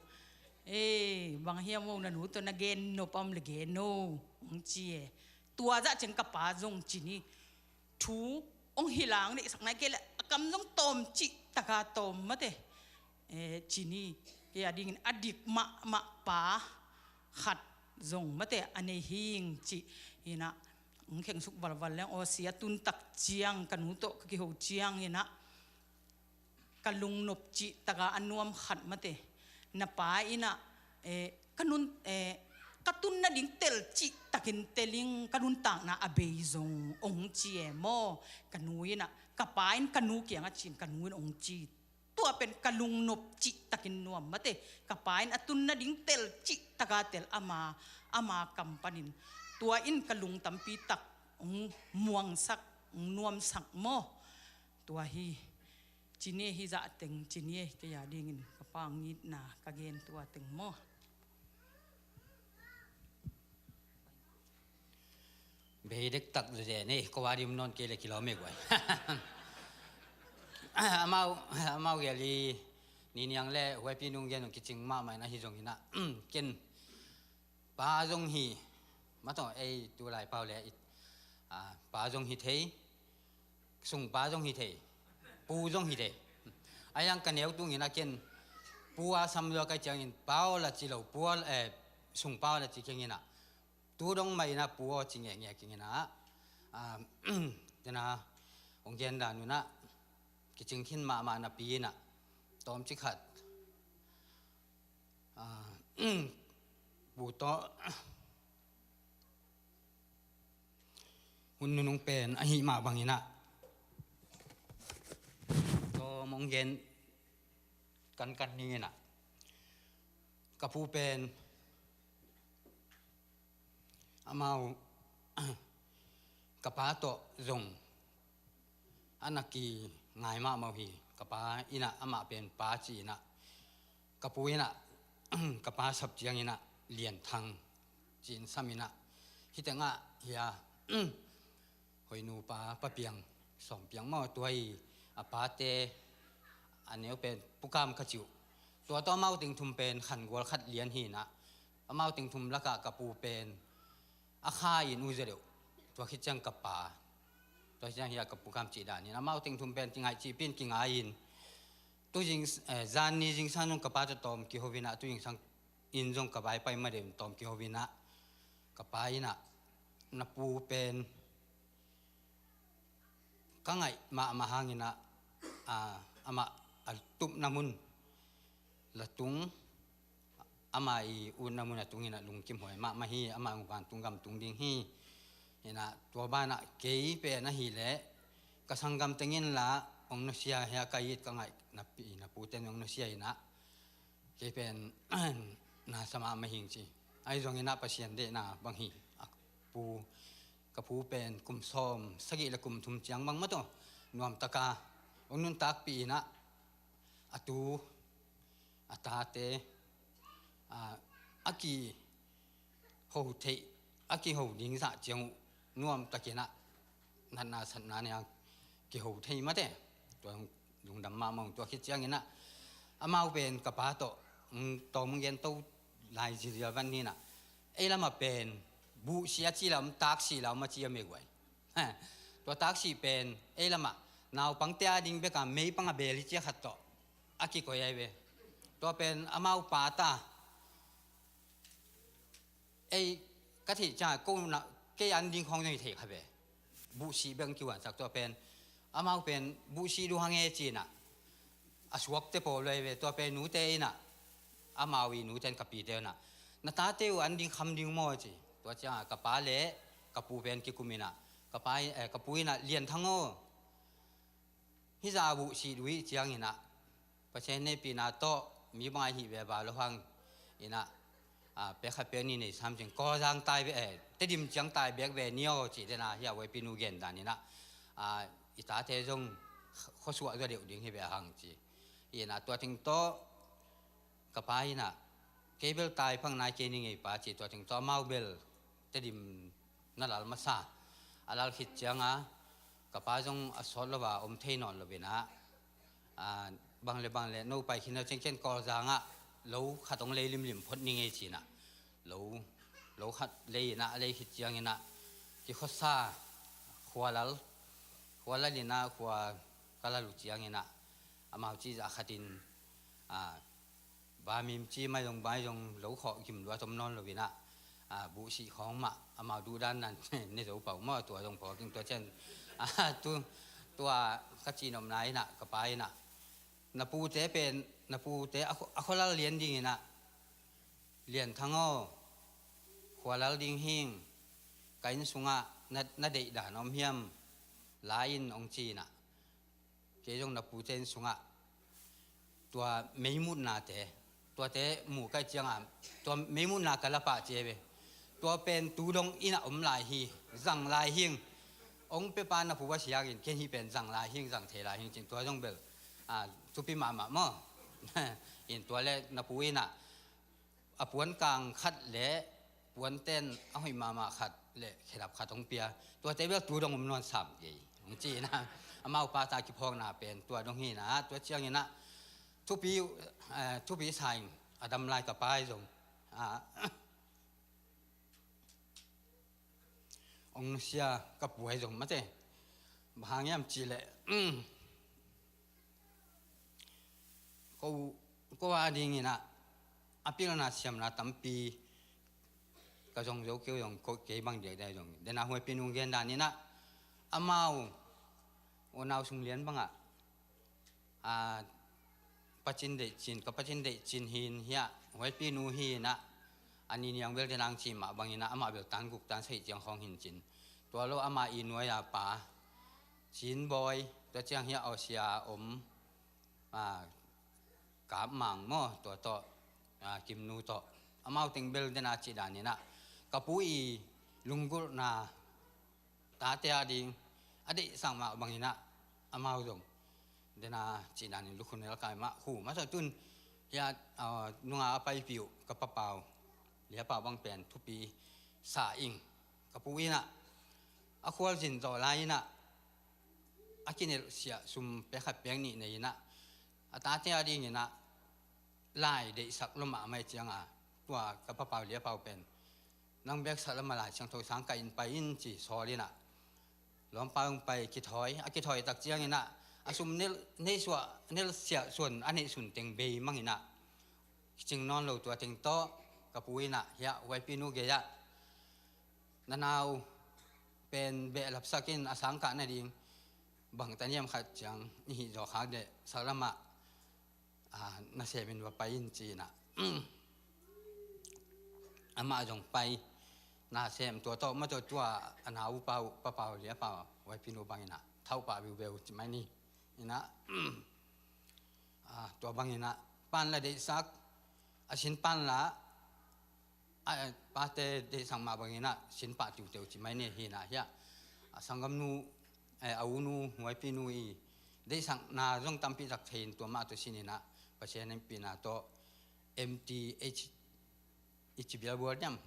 Eh, bang a hia maw na nu tawh na gen nop a om le gen aw ong ci e. Tua zah ciang ka pa zong ci ni thu ong hi lang deihsak nai kei le a kam zong tawm cih taka tawm mate, eh, ci ni, kei a dingin a dik mahmah pa khat zong mate a nei hing cih hi in ah ong kheng suk valval leng aw, sia tun tak ciang ka nu tawh ka kiho ciangin ah ka lungnop cih taka a nuam khat mate, na pa in ah, eh, ka nun, eh, ka tun nading tel cih takin tel ing, ka nuntakna a bei zong ong ci e maw, ka nu in ah, ka pa in ka nu kiangah ci in ka nu in ong ci. Tua pen ka lungnop cih takin nuam mate, ka pa in a tun nading tel cih taka tel ama, ama kam panin tua in ka lung tampi tak ong muangsak, ong nuamsak maw. Tua hi, Cine hi zah teng, cine kei a dingin ka pa ngitna ka gen tua teng maw. Bei dektak zeze nei, ko a dim nawn kei le kilawm e guai. Amau, amau gel i Niniang le Huaipi nung gen ung kicing mahmah in ahi zongin ah, ken pa zong hi, ma tawh ei tu lai pau le i, a, pa zong hi thei, sungpa zong hi thei, pu zong hi thei. A yang ka neu tungin a ken pu a sam lua kai ciangin pau la ci lo, pu a, eh, sungpa la ci kengin ah, tu dong mah in ah pu aw ci ngekngek kengin ah, a, tena hong gen dan un ah kicing khin mahmah napi in ah tawmcik khat, a, pu tawh hun nunung pen ahih mah bangin ah tawm hong gen kankan ning in ah, ka pu pen amau ka pa tawh zong a na kingai mahmah uh hi. Ka pa in ah amah pen pa ci in ah, ka pu in ah ka pa sap ciangin ah Lian Thang ci-in sam in ah, hih tengah hi a, Hoinu pa, Pa Piang, Sawm Piang maw, tua hi a pate, a neu pen Pu Kam ka ci uh. Tua tawh amau teng thum pen khangual khat lian hi in ah, amau teng thum lakah ka pu pen a kha in uh zaw deuh. Tua khit ciang ka pa, tua khit ciang hi a ka Pu Kam cih dan in amau teng thum pen kingaih cihpi in kingai in, tu zing, eh, zan ni zingsang zong ka pa tawh tawm kiho in ah, tu zingsang in zong ka vaipai ma deuh in tawm kiho in ah, ka pa in ah, na pu pen ka ngaih mahmah hangin ah, a, amah a tupna mun la tung, amah i utna mun a tungin ah lungkim huai mahmah hi, amah vantung gam tung ding hi. In ah tua banah kei pen ahih leh ka sanggam teng in la hong nusia hi a, ka it ka ngaih napi, na pute in hong nusia in ah, kei pen na sa mahmah hing ci. Ahi zongin ah Pasian deihna bang hi, a pu, ka pu pen kum sawm sagih le kum thum ciang bang mah tawh nuamtaka hong nuntakpih in ah, a tu, a tate, a, a kiho theih, a kiho ding zah ciang uh nuamtakin ah natna satna nei a kiho thei mate. Tua lungdam mahmah ung. Tua khit ciangin ah amau pen ka pa tawh, mm, tawm gen to lai zialzial van hi in ah, ei lamah pen buhsih a ci lam, taksih lam a ci a mei guai. Tua taksih pen ei lamah naupangte a ding bek a meipang a bel hi ci a khat tawh a kikoih ahi ve. Tua pen amau pa ta, ei, ka theih ciang ko na, kei an ding khawng zong hi thei kha ve. Buhsih bek hong kiuansak. Tua pen amau pen buhsih duh hang e ci in ah a suakte pawl uh ahi ve. Tua pen nute in ah, amau i nute in ka pite in ah, na tate uh an ding kham ding maw ci. Tua ciang ah ka pa le ka pu pen kikum in ah, ka pa in, eh, ka pu in ah, Lian Thang aw, hih zah a buhsih duh i ciangin ah, Pasian hehpihna tawh mi bang a hih ve ba lo hang in ah, a, pek khat pek nih nei sam cing, Kawlzang tai ve, eh, Tedim ciang tai bek ve ni aw ci den a, hi a Huaipi nu gen dan in ah, a, i tate zong khuasuah zaw deuh ding hi ve hang ci. In ah tua teng tawh ka pa in ah, kei bel tai phang nai kei ning ei pa ci. Tua teng tawh amau bel Tedim na lal masa. A lal khit ciang a, ka pa zong a sawt lo a om thei nawn lo in ah, a, bang le bang le no pai khin lo ceng ken Kawlzang ah lo khat hong lei limlim phot ning ei ci in ah, lo, lo khat lei in ah, a lei khit ciangin ah kikhuasa, khualal, khualal in ah khua ka lal uh ciangin ah, amau cih zah khat in, a, ba mim ci mai zong, bai zong lo khawh gim luat om nawn lo in ah, a, buhsih khawng mah amau duhdan nan ne zo pau maw, tua zong phawk ing. Tua ciang, a, tu, tua ka cihnopna in ah ka pa in ah, na pute pen, na pute a khua-, a khualal lian ding in ah, Lian Thang aw, khualal ding hing, ka inn sungah na, na deih dan om hiam, la in hong ci in ah, kei zong na pute inn sungah tua meimutnate, tuate muh kaih ciangah, tua meimutna ka la pah ci ei ve. Tua pen tu dong in ah om lai hi, zang lai hing. Hong pia pa na pu va siangin, ken hih pen zang lai hing, zang thei lai hing cin, tua zong bel A, thupi mahmah maw? In tua le na pu in ah, a puan kang khat le puan ten a hoih mahmah khat le khedap khat hong pia. Tuate bel tu dong om nawn sam kei. Hong ci in ah, amau pata kiphawkna pen tua dong hi in ah, tua ciangin ah, thupi, eh, thupi sa ing, a dam lai ka pa hi zong. A, hong nusia ka pu hi zong mate. Bang hang hiam cih leh, ko, ko a dingin ah, a pilna siamna tampi ka zong zo kei uh zong, ko kei bang diakdiak zong. Den a Huaipi nu gen dan in ah, amau unau sung lian bangah, a, pacin deih cin, ka pacin deih cin hi in hiah, Huaipi nu hi in ah, a ni niang bel den ang ci mah bangin ah, amah bel tan guk tan sagih ciang khawng hi in cin. Tua lo amah i nuai a pa, Cin Bawi, tua ciang hiah Aussie a om, a, Kap Mang maw, tua tawh, a, Kim Nu tawh. Amau teng bel den a cih dan in ah, ka pu i lunggulhna tate a ding a deihsak mah bangin ah, amau zong den a cih dan in lukhu nel kai mah khu masa tun. Hiah, a, nunga a paipih uh ka Pa Pau, Lia Pau bang pen thupi sa ing. Ka pu in ah, a khualzin zawh lai in ah, a kinelhsiah sum pek khat pek nih nei in ah, a tate a dingin ah lai deihsak lua mahmah hi ciang a, tua ka Pa Pau Lia Pau pen, nang beksak lua mah Lai Siangtho sang kah in pai in ci sawl in ah, lawmpa hong pai kithawi, a kithawi tak ciangin ah, a sum nel, neih suah, nelhsiah suan a neih sun teng bei mang in ah, kicing nawn lo tua teng tawh, ka pu in ah hiah Huaipi nu gei ah, na nau pen behlapsak in a sang kah nading bang taniam khat ciang i hih zawh khak deh, sak lamah, a, nasem in va pai in ci in ah, amah zong pai, nasem tua tawh mah tawh tua a nau uh Pa Pau Lia Pau, Huaipi nu bangin ah thauh pah biubeu ci mai ni. In ah, a, tua bangin ah pan la deihsak, a sin pan la, a, pate deihsak mah bangin ah sin pah tiuteu ci mai ni hi in ah hiah, a, sanggamnu, eh, a unu Huaipi nu i deihsakna zong tampi tak thei in tua mah tawh sin in ah, Pasian in hehpihna tawh M T H i ci bialbual diam,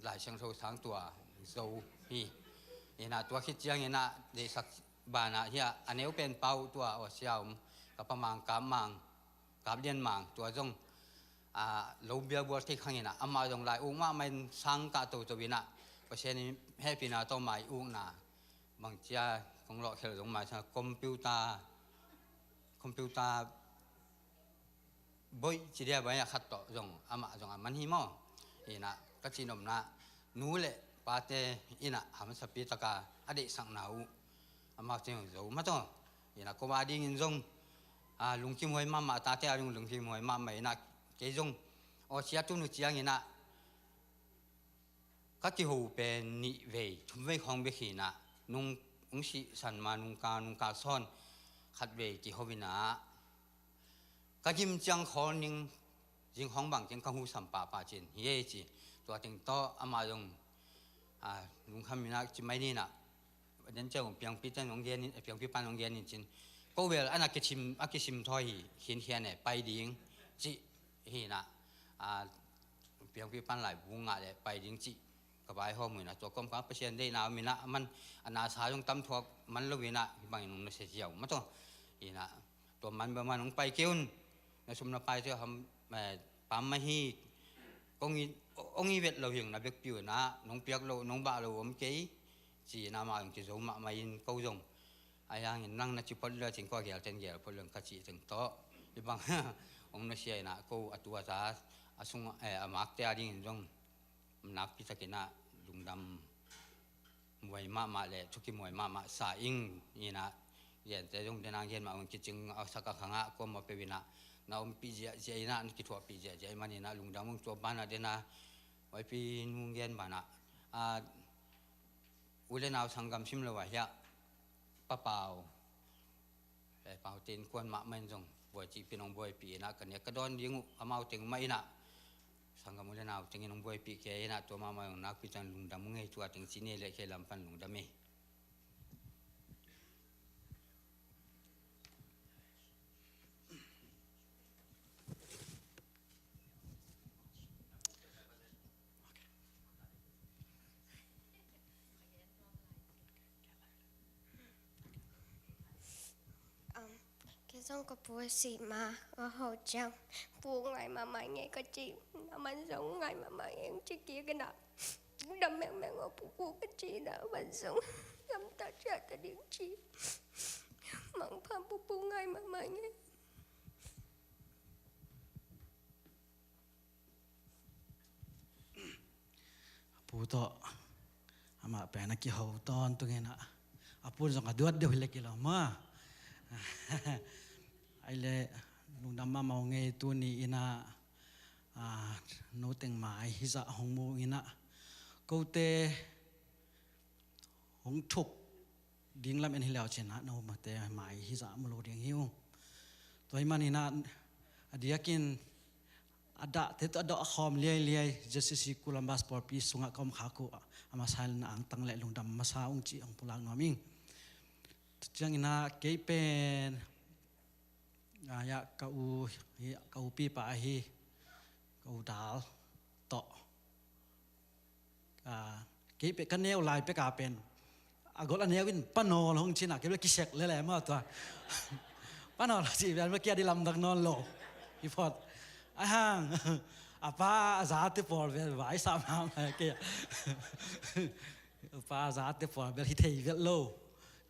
Lai Siangtho sang tua zo hi. In ah tua khit ciangin ah deihsak banah hiah a neu pen Pa uh tua Aussie a om ka Pa Mang, Kap Mang, Kap Lian Mang tua zong, a, lo bialbual thei khang in ah, amah zong lai uk mahmah in sang kah toto in ah, Pasian in hehpihna tawh mai ukna bang cia kong lawhkhelh zong mai sang computer, computer boih ci dia bai a khat tawh zong amah zong a man hi maw? In ah ka cihnopna nu le pate in ah hamsapi taka a deihsakna uh amau teng zo mah tawh. In ah ko a dingin zong, a, lungkim huai mahmah, tate a ding lungkim huai mahmah in ah kei zong aw sia tun uh ciangin ah ka kiho pen nih vei, thum vei khawng bek hi in ah, nung, nung sihsan ma nungkal, nungkal sawn khat vei kiho in ah, ka gim ciang khawl ning, zing khawng bang ciang ka husam pahpah cin hi ei ci. Tua teng tawh amah zong, a, lungkham in ah ci mai ni in ah, den ciang piangpi ten hong gen in, piangpi pan hong gen in cin. Ko bel a na kisim, a kisim thawi hi, khinkhian e, pai ding cih hi in ah, a, piangpi pan lai bu ngah le pai ding cih ka vaihawm uh in ah, tua kawmkal Pasian deihna om in ah, a man a nasa zong tam thuak man lo in ah, hih bangin hong nusia ziau mah tawh. In ah tua man bang man hong pai kei un, na sum na pai cia ham, eh, pam mah hi, kong i, hong i vet lo hi ung, na vekpi un ah, nong piak lo, nong bah lo om kei, ci in ah amah zong kizo mahmah in ko zong. Ahi hangin nang na ci phot lua cin ko a gel ten gel phot lua ka cih teng tawh. Hih bang hong nusia in ah ko a tu a ta a sung, eh, a makte a dingin zong nakpi takin ah lungdam muai mahmah le thukimuai mahmah sa ing in ah, gente zong den a gen mah un kicing a sak a khang ah kuamah peuh in ah na ompih ziahziah in ah na kithuahpih ziahziah ih man in ah lungdam ung. Tua banah den a Huaipi nu gen banah, a, u le nau sanggam sim lo ah hiah Pa Pau, eh, Pau te innkuan mahmah in zong buai cihpih in hong buaipih in ah ka nek ka dawn ding uh amau teng mah in ah sanggam u le nau teng in hong buaipih kei in ah tua mahmah in hong nakpi tan lungdam ung ei. Tua teng ci ni leh kei lam pan lungdam ei. Zong ka pu a si ma, a ho ciang, pu ngai mahmah nge ka ci, na man zong ngai mahmah nge ci kik na. Dam mengmeng a pu, pu ka ci na man zong. Lamta ciah ta ding ci. Mangpha pu, pu ngai mahmah nge. A pu tawh amah pen a kiho tawntung inah, a pu zong a duat deuh hi leh kilawm a. Ai leh lungdam mahmah ung ei, tuni inah, a, no teng mai hizah hong mu inah, kote hong thuk ding lam en hi leu cinah, no mate mai hizah mu lo ding hi ung. Tua hi man inah, a diakin a dahte tawh a dawh a khawm liailiai Z C C Columbus pawlpi sungah ka om khak uh a masa in na angtang le lungdam masa ung cih hong pulak nuam ing. Tua ciang inah kei pen, a, ya, ka u, hi, ka u pipa ahi, ka u Dal tawh, a, kei pen ka neu lai pek a pen, a gol a neu in Pa Nawl hong ci inah, kei bel kisek lele maw tua. Pa Nawl a ci pen bel kia di lamdang nawn lo hi phot. A hang, a pa a zate pawl bel vai sa mahmah kei a. A pa a zate pawl bel hi thei vet lo.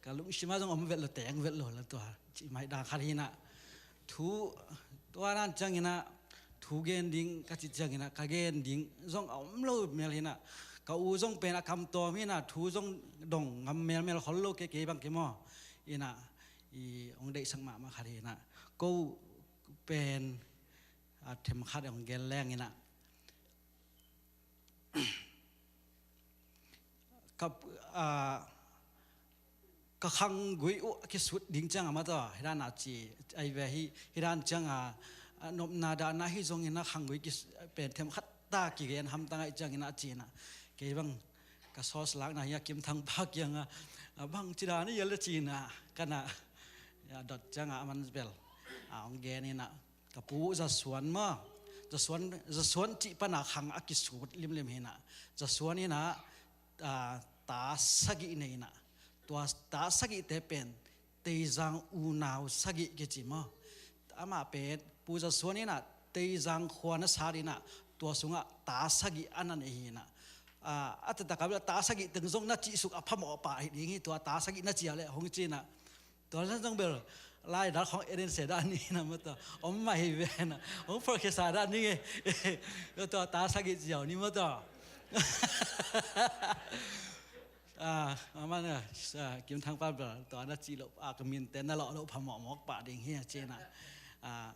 Ka lungsim ah zong om vet lo, teng vet lo la tua. Cih mai dang khat hi inah. Thu, tua nan ciang inah, thu gen ding ka cih ciang inah, ka gen ding zong a om lo mel hi inah. Ka u zong pen a kam tawm hi inah, thu zong dong ngam melmel khol lo kei, kei bang kei maw. Inah, i hong deihsak mahmah khat hi inah. Ko pen, a, themkhat hong gen leng inah. Ka, a, ka khanggui uh a kisut ding ciang a mataw, hi dan a ci, ai ve hi, hi dan ciang a, a, nopna dahna hi zong inah khanggui kis-, pen themkhat ta kigen hamtang ahih ciang inah ci inah. Kei bang ka sauce lakna hi a, Kim Thang pa kiangah, a, bang ci dan hi a le ci inah, ka na, a, dot ciang a, a man bel, a, hong gen inah. Ka pu Za Suan maw, Za Suan, Za Suan cih pan a khang a kisut limlim hi inah. Za Suan inah, a, ta sagih nei inah. Tua ta sagihte pen Teizang unau sagih kici maw. Amah pen Pu Za Suan inah Teizang khua na sat inah, tua sungah ta sagih a na nei hi inah. A, a taktak a bel ta sagih teng zong na cihsuk a phamawh pah hi ding hi, tua ta sagih na ci a le hong ci inah. Tua zong bel lai dal khong eden se dan ni na mataw. Om mah hi ve na. Hong phorkhiasa dan ni nge. Tua ta sagih ziau ni mataw. A, a man a, a, Kim Thang pa bel tua na cih loh, a, ka minte na lawh loh phamawh mawk pah ding hi a ci inah. A,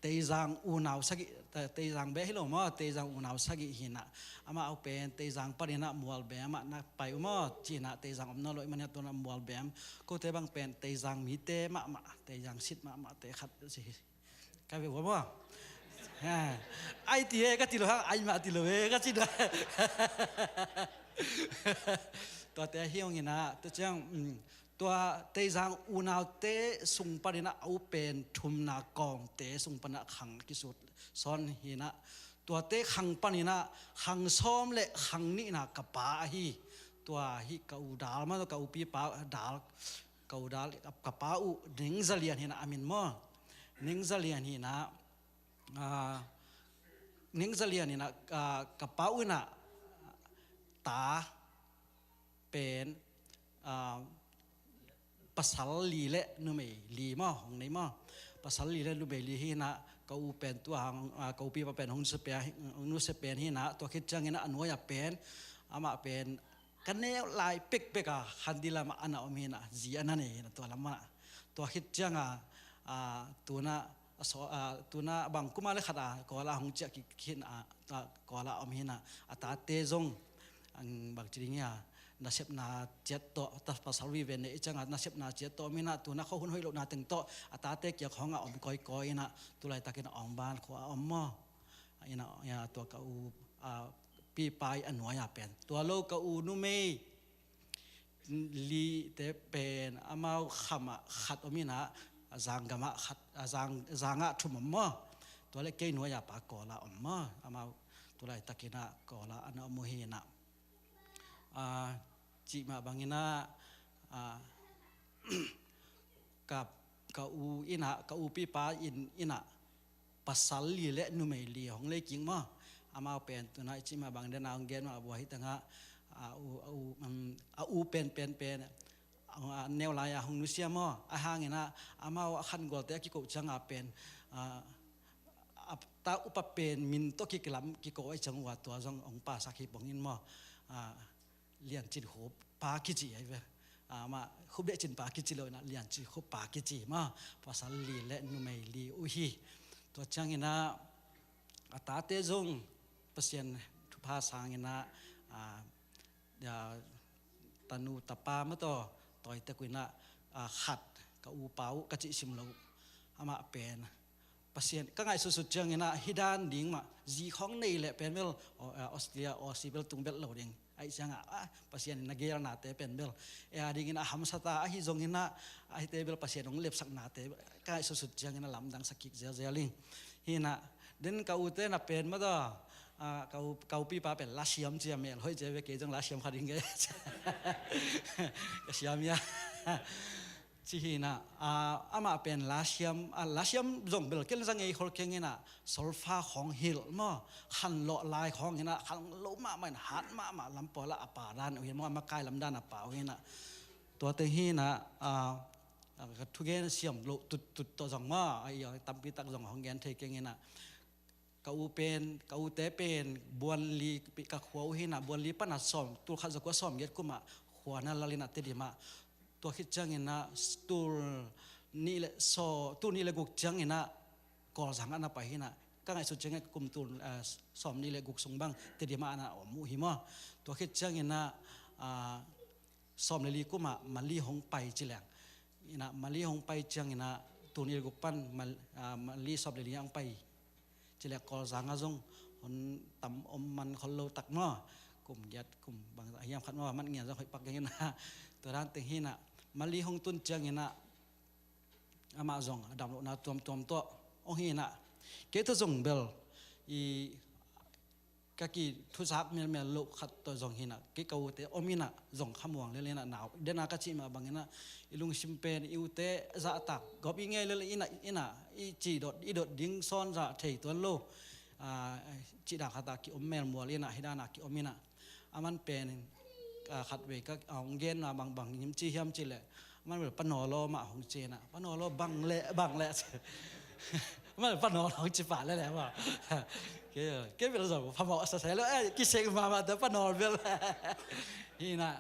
Teizang unau sagih, Te-, Teizang beh hi lo maw, Teizang unau sagih hi inah. Amah uh pen Teizang pan inah Mualbem ah na pai uh maw, ci inah Teizang om nawn lo ahih manin tua inah Mualbem. Kote bang pen Teizang mite mahmah, Teizang sit mahmahte khat si hi. Ka ve uh maw. Ha. Ai ti e ka ci lo hang, ai mah ti lo e ka ci lo. Tuate hi ung inah, tua ciang, um, tua Teizang unaute sung pan inah a u pen thumna kawmte sung pan inah khang a kisut sawn hi inah. Tuate khang pan inah khang sawm le khang nihna ka pa ahi. Tua hi ka u Dal maw, ka u pipa Dal, ka u Dal, ka, ka pa uh Neng Za Lian hi inah a min maw. Neng Za Lian hi inah, a, Neng Za Lian hi inah, a, ka pa uh inah ta pen, a, pasal li le numei li maw, hong nei maw. Pasal li le numei li hi inah, ka u pen tua hang, a, ka u pipa pen hong nusia pen, hong nusia pen hi inah, tua khit ciang inah a nuai ah pen, amah pen ka neu lai pekpek a Khandilam ah a na om hi inah, zi a na nei hi inah tua lam ah. Tua khit ciang a, a, tu inah, a, so, a, tu inah bang kum a le khat a Kawl ah hong ciah kik hi inah, a, Kawl ah om hi inah, a tate zong, ang bang ci ding hia, nasepna ciat tawh, ta pasal vive nei ciang a nasepna ciat tawh om hi inah, tu inah khuahun hoih lohna teng tawh a tate kiang khawng ah om kawikawi inah, tu laitak inah Awngban khua ah om maw. Inah, ya, tua ka u, a, pipa ii a nuai ah pen. Tua lo ka u numei lite pen amau kham ah khat om inah, a, Zanggam ah khat, a, Zang, Zang ah thum om maw. Tua le kei nuai ah pa Kawl ah om maw. Amau tu laitak inah Kawl ah a na om uh hi inah. A, cih mah bang inah, a, ka ka u in ah, ka upipa in, in ah pasal li le numei li hong lei kik maw. Amau pen tu-in ah i cih mah bang den a hong gen mah a bua hi tangah, a u, a u, um, a u pen, pen, pen, a, a neu lai-a hong nusia maw. A hang in ah amau a khangualte a kikoh ciang a pen, a, a ta upa pen min tawh kikilam kikoh ahih ciang ua tua zong hong pasak hi pong in maw. A, Lian Cin Khup pa kici ahi ve. A, amah Khup Deh Cin pa kici lo in ah Lian Cin Khup pa kici maw. Pasal li le numei li uh hi. Tua ciang in ah a tate zong Pasian thupha sang in ah, a, a, tanu tapa maw tawh tawi tek uh in ah, a, khat ka upa uh ka cih sim lo uh. Amah pen Pasian ka ngaihsutsut ciang in ah hih dan ding mah zi khawng nei leh pen bel, Au-, a, Australia, Aussie bel tung belh lo ding. Ahih ciang ah, a, Pasian in na gelnate pen bel ei a ding in a hamsa ta, ahi zong in ah, a hihte bel Pasian hong lepsaknate ka ngaihsutsut ciang in ah lamdang sak kik zelzel ing. Hi in ah den ka ute na pen maw tawh, a, ka u, ka upipa pen lasiam ci a, mel hoih ci a ve, kei zong lasiam kha ding kei. Ka siam ia. Ci hi in ah, a, amah pen lasiam, a, lasiam zong bel ken zang ei khol keng in ah, solfa khawng hilh maw, khanlawh lai khawng in ah, khan lo mahmah in, hat mahmah lam pawl ah a pa dan uh hi maw, a makai lam dan a pa uh hi in ah. Tua teng hi in ah, a, a, ka thugen siam loh tuttut tawh zong maw, a, i, a, tampi tak zong hong gen thei keng in ah. Ka u pen, ka ute pen, Buanli, ka khua uh hi in ah, Buanli pan a sawm, tul khat za kua sawm giat kum ah khua na lal in ah Tedim ah. Tua khit ciang in ah, tul nih le saw, tul nih le guk ciang in ah, Kawlzang ah na pai hi in ah. Ka ngaihsut ciang in ah kum tul, eh, sawm nih le guk sung bang Tedim ah na om uh hi maw. Tua khit ciang in ah, ah, sawm le li kum ah Mali hong pai ci leng. In ah Mali hong pai ciang in ah, tul nih le guk pan Mal-, ah, Mali sawm le li ah hong pai ci leng, Kawlzang ah zong hong tam om man khol lo tak maw. Kum giat, kum bang hiam khat maw, man ngian zong hoih pak keng in ah. Tua dan teng hi in ah, Mali hong tun ciang in ah, amah zong a damlohna tuamtuam tawh hong hi in ah, kei tawh zong bel i ka kithuzak melmel loh khat tawh zong hi in ah, kei ka ute om in ah zong khamuang lel in ah, nau den a ka cih mah bang in ah, i lungsim pen i ute zahtak gawp i ngei lel in ah, in ah i cih dot, i dot ding sawn zah thei tuan lo. A, cih dan khat ah kiom melmual in ah, hih dan a kiom in ah, a man pen in, a, khatvei ka, a, hong genna bang, bang hong ci hiam cih leh, a man bel Pa Naw Law mah hong ci in ah, Pa Naw Law bang leh, bang leh. A man Pa Naw Law hong ci pah leh leh mah. Kei, kei bel zong phamawh sasai lo, eh, kiseng mahmah teh Pa Naw bel. Hi in ah,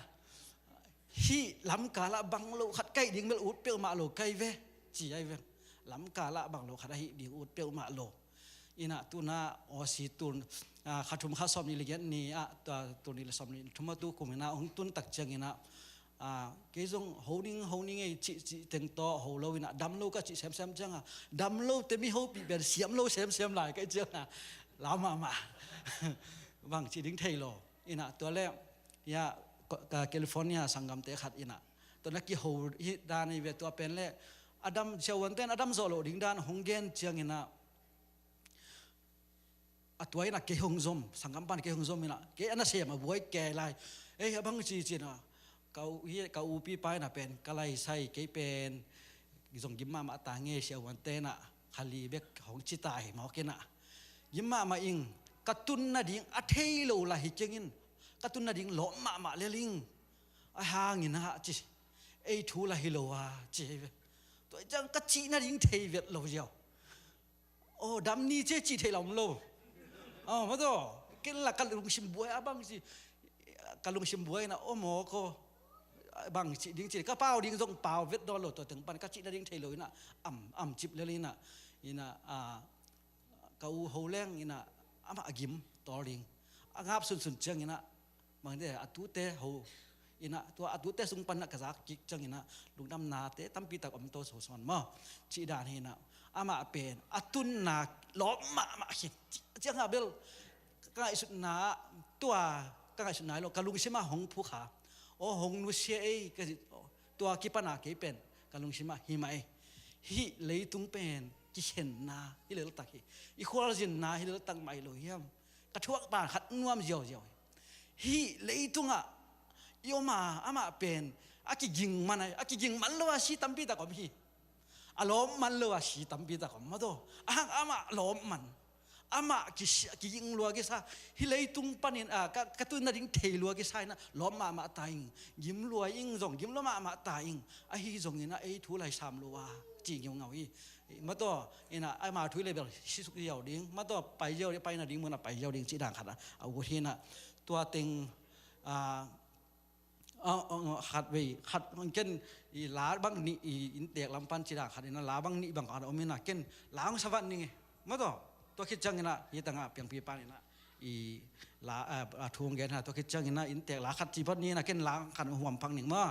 hih lamkal ah bang lo khat ka hih ding bel ut peuhmah lo ka hi ve, ci ahi ve. Lamkal ah bang lo khat a hih ding ut peuhmah lo. In ah tu-in ah Aussie tul, ah, kha thum kha sawm nih le giat ni ah, tua tul nih le sawm nih thum ah tu kum in ah hong tun tak ciang in ah, ah, kei zong ho ning, ho ning ei cih, cih teng tawh ho lo in ah, dam lo ka cih semsem ciang ah, dam lo teh mi hopih pen siam lo semsem lai ka hih ciang ah, lau mahmah. Bang ci ding thei lo. In ah tua leh, ya, ko-, ka California sanggamte khat in ah, tua na kiho hi dan hi ve, tua pen leh a dam, siavuante'n a dam zawh loh ding dan hong gen ciang in ah, a tua in ah kei hong zom, sanggam pan kei hong zom in ah, kei a nasem a buai kei lai. Ei, a bang ci ci in ah, ka u, hi, ka upipa in ah pen ka lai sai, kei pen zong gim mahmah ta ngei, siavuante'n ah kha li bek hong ci ta hi mawk in ah. Gim mahmah ing, ka tun nading a thei lo lah hi keng in, ka tun nading lawp mahmah lel ing. A hang in ah ci, ei thu lah hi lo a, ci hi ve. Tua ciang ka cih nading thei vet lo ziau. Aw, dam ni ci, cih theih lam om lo. Aw, maw tawh, ken lah ka lungsim buai a bang ci, ka lungsim buai in ah, aw maw ko, bang cih ding ci, ka pau ding zong pau vet dawn lo, tua teng pan ka cih nading thei lo in ah, am, am cip lel in ah, in ah, a, ka u ho leng in ah, amah a gim tawl ding. A ngap sunsun ciang in ah, bang te, a tute ho in ah, tua a tute sung pan ah ka zak kik ciang in ah, lungdamnate tampi tak om to sawn maw. Cih dan hi in ah, amah pen a tunna lawp mahmah khin. Ci-, ciang ah bel, ka ngaihsutna, tua ka ngaihsutna hi lo, ka lungsim ah hong phukha. Aw, hong nusia ei, ka ci, tua kipan a kei pen ka lungsim ah hi mah ei. Hih leitung pen kikhenna hi lel tak hi. I khualzinna hi lel tak mah hi lo hiam? Ka thuak pan khat nuam ziauziau hi. Hih leitung ah i om a, amah pen a kiging man a, a kiging man lo a si tampi tak om hi. A lawp man lo a si tampi tak om maw taw. A hang amah lawp man. Amah kisi-, kiging lua kisa. Hih leitung panin, a, ka, ka tun nading thei lua kisa inah lawp mahmah ta ing. Gim lua ing zong, gim lua mahmah ta ing. Ahi zongin a ei thu lai sam lo a ci ngiungau hi. Maw taw, inah ama thu i le bel sisuk ziau ding. Maw taw, pai ziau ding, pai nading munah pai ziau ding ci dan khat a, a ut hi inah. Tua teng, a, a, a, khat vei, khat ken i la bang nih i inntek lam pan ci dan khat inah la bang nih bang khat a om inah ken la hong sa vat ning e. Maw taw, tua khit ciang inah hi tangah piangpi pan inah i la, a, a thu hong gen ha, tua khit ciang inah inntek la khat ci vat ni inah ken la khat hong huam phang ning maw.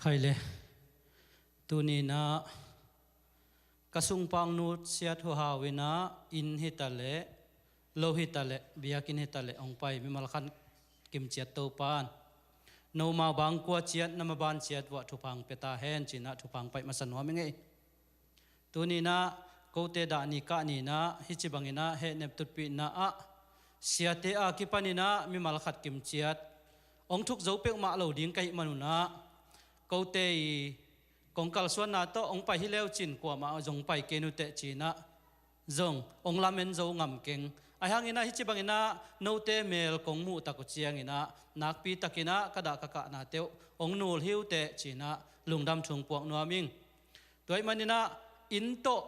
Khai le. Tuni inah ka sungpang nutsiat huhau inah inn hi ta leh, lo hi ta leh, biakinn hi ta leh, hong pai mimal khat kimciat Topa'n nomau bangkua ciat, na maban ciat vuah thupha pia ta hen ci-inah thupha paih masa nuam ing ei. Tuni inah kote dah ni kah ni inah hih ci bang inah hehnep tutpihna ah siate a kipan inah mimal khat kimciat hong thuk zo peuhmah lo ding ka hih manun ah, kote i kong kalsuanna tawh hong pai hi leu cin kuamah zong pai kei nuteh ci-inah zong hong lamen zo ngam keng. Ahi hang inah hih ci bang inah note mel kong muh tak uh ciang inah nakpi tak inah ka dah ka kahnate uh hong nul hi uh teh ci-inah lungdam thu hong puak nuam ing. Tua ahih man inah inn tawh,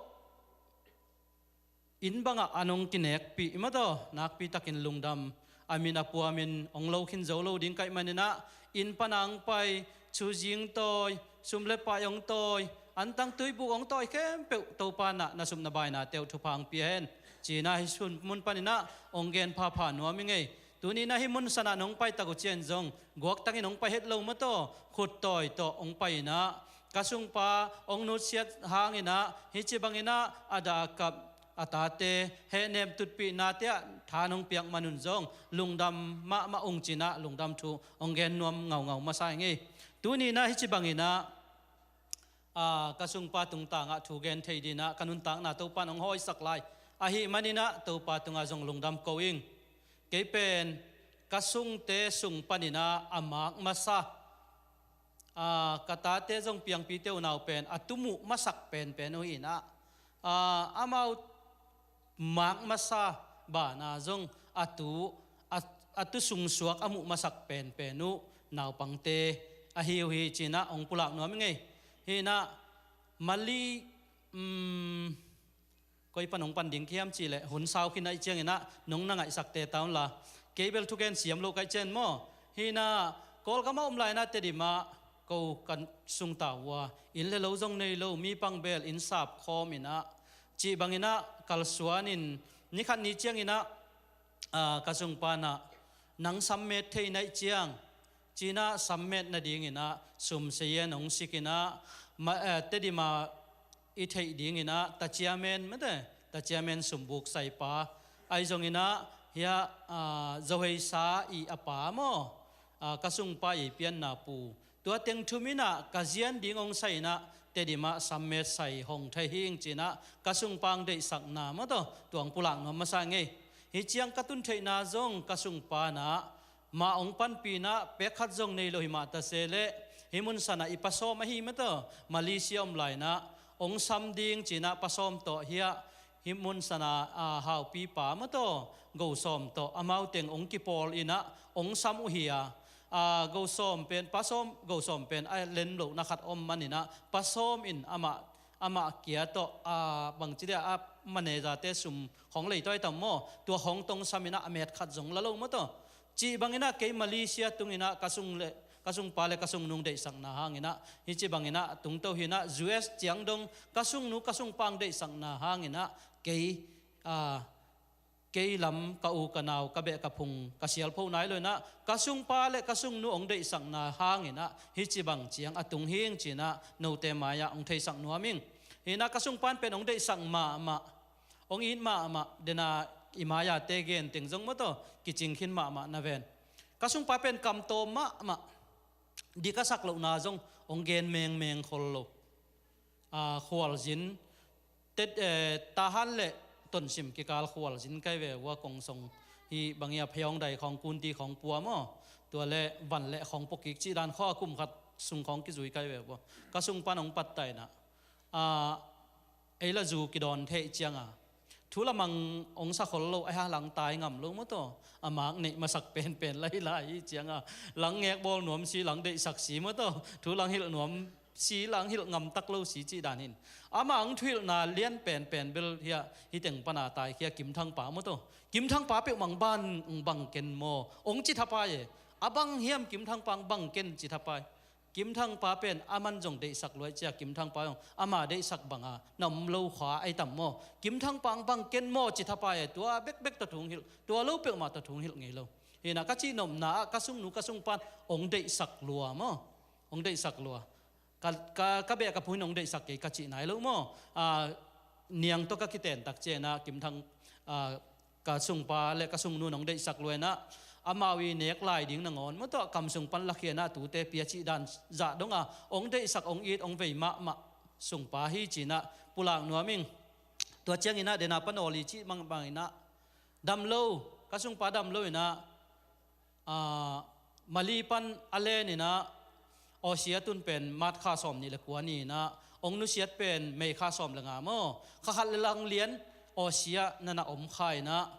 inn bangah an hong kinekpih i maw taw, nakpi takin lungdam. A min a puamin hong lo khin zo lo ding ka hih man inah inn pan a hong pai, thuzing tawi, sum le paih hong tawi, antang tuibuk hong tawi khempeuh Topa'n ah na sum na bainate uh thupha hong pia hen ci-inah hih sun mun pan inah hong gen phapha nuam ing ei. Tuni inah hih mun san ah nong pai tak uh ciang zong guaktangin hong pai het lo maw taw, khut tawi tawh hong pai inah ka sungpa hong nutsiat hang inah hih ci bang inah a dah a kap a tate hehnep tutpihnate ah tha nong piak manun zong lungdam mahmah ung ci-inah lungdam thu hong gen nuam ngaungau masa ing ei. Tuni inah hih ci bang inah a, ka sungpa tungtangah thu gen thei ding inah ka nuntakna Topa'n hong hawisak lai ahih man inah Topa tungah zong lungdam ko ing. Kei pen ka sungte sung pan inah a mak masa, a, ka tate zong piangpite unau pen a tu muh masak penpen uh hi inah, a, amau mak masa banah zong a tu, a, a tu sungsuak a muh masak penpen uh naupangte ahi uh hi ci-inah hong pulak nuam ing ei. Hi inah Mali, um, koi pan hong pan ding ka hiam cih leh hun sau khin ahih ciang inah nong na ngaihsak teta un la, kei bel thugen siam lo ka hih ciang maw. Hi inah Kawlgam ah om lai inah Tedim ah ko ka sungta uh a, inn le lo zong nei lo, mi pangbel inn sap khawm inah cih bang inah kalsuan in ni khat ni ciang inah, a, ka sungpa inah nang sammet thei na hih ciang ci-inah sammet nading inah sum sayen hong sik inah ma, eh, Tedim ah i theih ding inah ta chairman mate, ta chairman sumbuk saipa ahi zong inah hiah, a, Zohei Sa i a pa maw, a, ka sungpa i pianna pu, tua teng thum inah ka zian ding hong sai inah Tedim ah sammet sai hong thei hing ci-inah ka sungpa hong deihsakna maw taw tua hong pulak nuam masa ing ei. Hih ciang ka tun theihna zong ka sungpa inah mah hong panpih inah pek khat zong nei lo hi mah ta se leh hih mun san ah i pa sawm ahi maw taw, Malaysia om lai inah hong sam ding ci-inah pa sawm tawh hiah hih mun san ah, a, haupipa maw taw, Go Sawm tawh amau teng hong kipawl inah hong sam uh hi a, a, Go Sawm pen, pa sawm, Go Sawm pen a len lohna khat om man inah pa sawm in amah, amah kia tawh, a, bangci dia a manager-te sum khawng lei tawi tam maw, tua khawng tawh hong sam inah a met khat zong la lo maw taw. Cih bang inah kei Malaysia tung inah ka sung le, ka sungpa le ka sungnu hong deihsakna hang inah hih ci bang inah tungto hi inah U S ciang dong ka sungnu ka sungpa hong deihsakna hang inah kei, a, kei lam ka u ka nau ka beh ka phung ka sialpho nai lo inah ka sungpa le ka sungnu hong deihsakna hang inah hih ci bang ciang a tung hing ci-inah note mai-ah hong theisak nuam ing. Hi inah ka sungpa in pen hong deihsak mahmah, hong it mahmah, dena i mai-ate gen teng zong maw taw kicing khin mahmah na ven. Ka sungpa pen kamtawm mahmah, dik a sak lohna zong hong gen mengmeng khol lo. A, khualzin, tet, eh, Tahan le Tonsim kikal khualzin kai ve ua kong song hi bang ia pheawng dai khawng kunti khawng pua maw, tua le van le khawng pua kik cih dan khaw a kum khat sung khawng kizui kai ve ua ka sungpa in hong patta inah, a, ei la zu kidawn thei cianga thu lamang hong sa khol lo, ahi hang lang tai ngam lo maw taw, a mak neih masak penpen lai lai hi cianga lang ngek bawl nuam si, lang deihsak si maw taw, thu lang hilh nuam si, lang hilh ngam tak lo si cih dan hin. Amah hong thuhilhna lian penpen bel hiah hih teng pana taikhia Kim Thang pa maw taw. Kim Thang pa peuhmah bang, bang ken maw hong ci thapai e. A bang hiam Kim Thang pa bang ken ci thapai. Kim Thang pa pen aman zong deihsak luai cia, Kim Thang pa zong ama deihsak banga na om lo kha ai tam maw. Kim Thang pa bang ken maw ci thapai e, tua bekbek tawh thu hong hilh, tua lo peuhmah tawh thu hong hilh ngei lo. Hi inah ka cihnopna ah ka sungnu ka sungpa in hong deihsak lua maw. Hong deihsak lua. Ka, ka, ka beh ka phuin hong deihsak kei ka cih nai lo maw? Ah, niang tawh ka kiten tak ciangin ah Kim Thang, ah, ka sungpa le ka sungnu in hong deihsak lua in ah, amau i nek lai ding nangawn maw tawh kam sung pan lakhia in ah tute pia cih dan zah dong a hong deihsak, hong it, hong vei mahmah sungpa hi ci-in ah pulak nuam ing. Tua ciangin ah dena panawl i cih mangbang in ah dam lo, ka sungpa dam lo in ah, ah, Mali pan a len in ah Aussie a tun pen March kha sawm nih le kua ni in ah hong nusiat pen May kha sawm le nga maw? Kha khat le lang lian Aussie ah na na om kha in ah,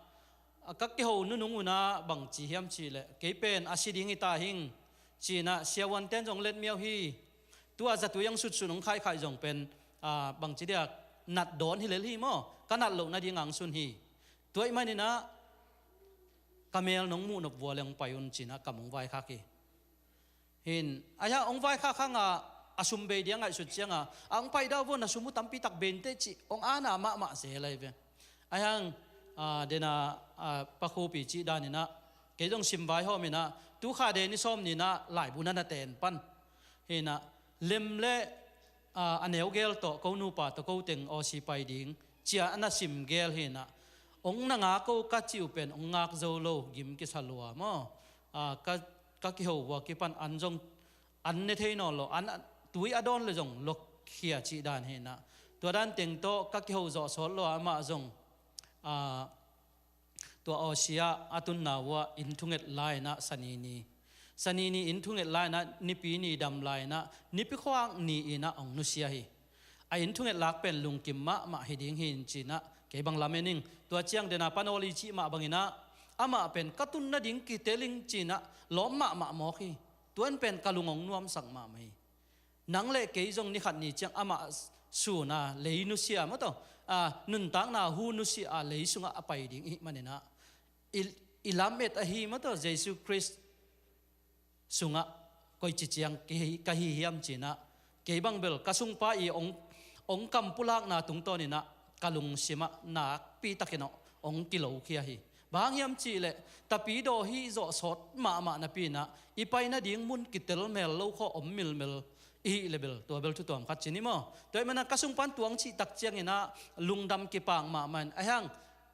a ka kiho nunung un ah bang ci hiam cih leh, kei pen a si ding hi ta hing ci-in ah siavuante'n zong let miau hi. Tua zatui hong sutsun hong khaikhaih zong pen, ah, bang ci dia, nat dawn hi lel hi maw? Ka nat loh nading hong sun hi. Tua ahih manin ah ka mel nong muh nop vua le hong pai un ci-in ah kam hong vaikhak hi. Hin, a hang hong vaikhak hang a, a sum bei ding a ngaihsut ciang a, a hong pai dah vua, na sum uh tampi tak bei inteh cih hong ana mahmah zel ahi ve. A hang, ah, dena, ah, Pa Khup i cih dan in ah, kei zong sim vaihawm in ah, tu kha de ni sawm ni in ah laibu na na ten pan. Hin ah, lem le, ah, a neu gel tawh, ko nupa tawh, ko teng Aussie pai ding ci a na sim gel hi in ah, hong na ngak o ka cih uh pen hong ngak zo lo, gim kisa lua maw? Ah, ka, ka kiho vua kipan an zong an ne thei nawn lo, an, an, tui a dawn le zong lokhia cih dan hi in ah. Tua dan teng tawh ka kiho zawh sawt lo a, amah zong, ah, tua Aussie ah a tunna uh ah inn thunget lai in ah Sani ni, Sani ni inn thunget lai in ah Nipi ni dam lai in ah Nipi khuak ni in ah hong nusia hi. A inn thunget lak pen lungkim mahmah hi ding hi in ci in ah kei bang lamen ing. Tua ciang dena panawl i cih mah bangin ah amah pen ka tun nading kitel ing ci in ah lawm mahmah mawk hi. Tua in pen ka lung hong nuamsak mahmah hi. Nang le kei zong ni khat ni ciang amah sun a lei nusia maw tawh, ah, nuntakna hu nusia a lei sungah a pai ding i hih manin ah, i, i lamet ahi maw tawh, Jesu Khrist sungah koici ciang ka hi, ka hi hiam ci in ah, kei bang bel ka sungpa i hong, hong kam pulakna tungtawn in ah ka lungsim ah nakpi takin ah hong kilokhia hi. Bang hang hiam cih leh, Tapidaw hih zawh sawt mahmah napi in ah, i pai nading mun kitel mel lo khawh om milmel i hih leh bel, tua bel thu tuam khat ci ni maw? Tua ahih manin ah ka sungpa'n tua hong cih tak ciangin ah lungdam kipak mahmah in, a hang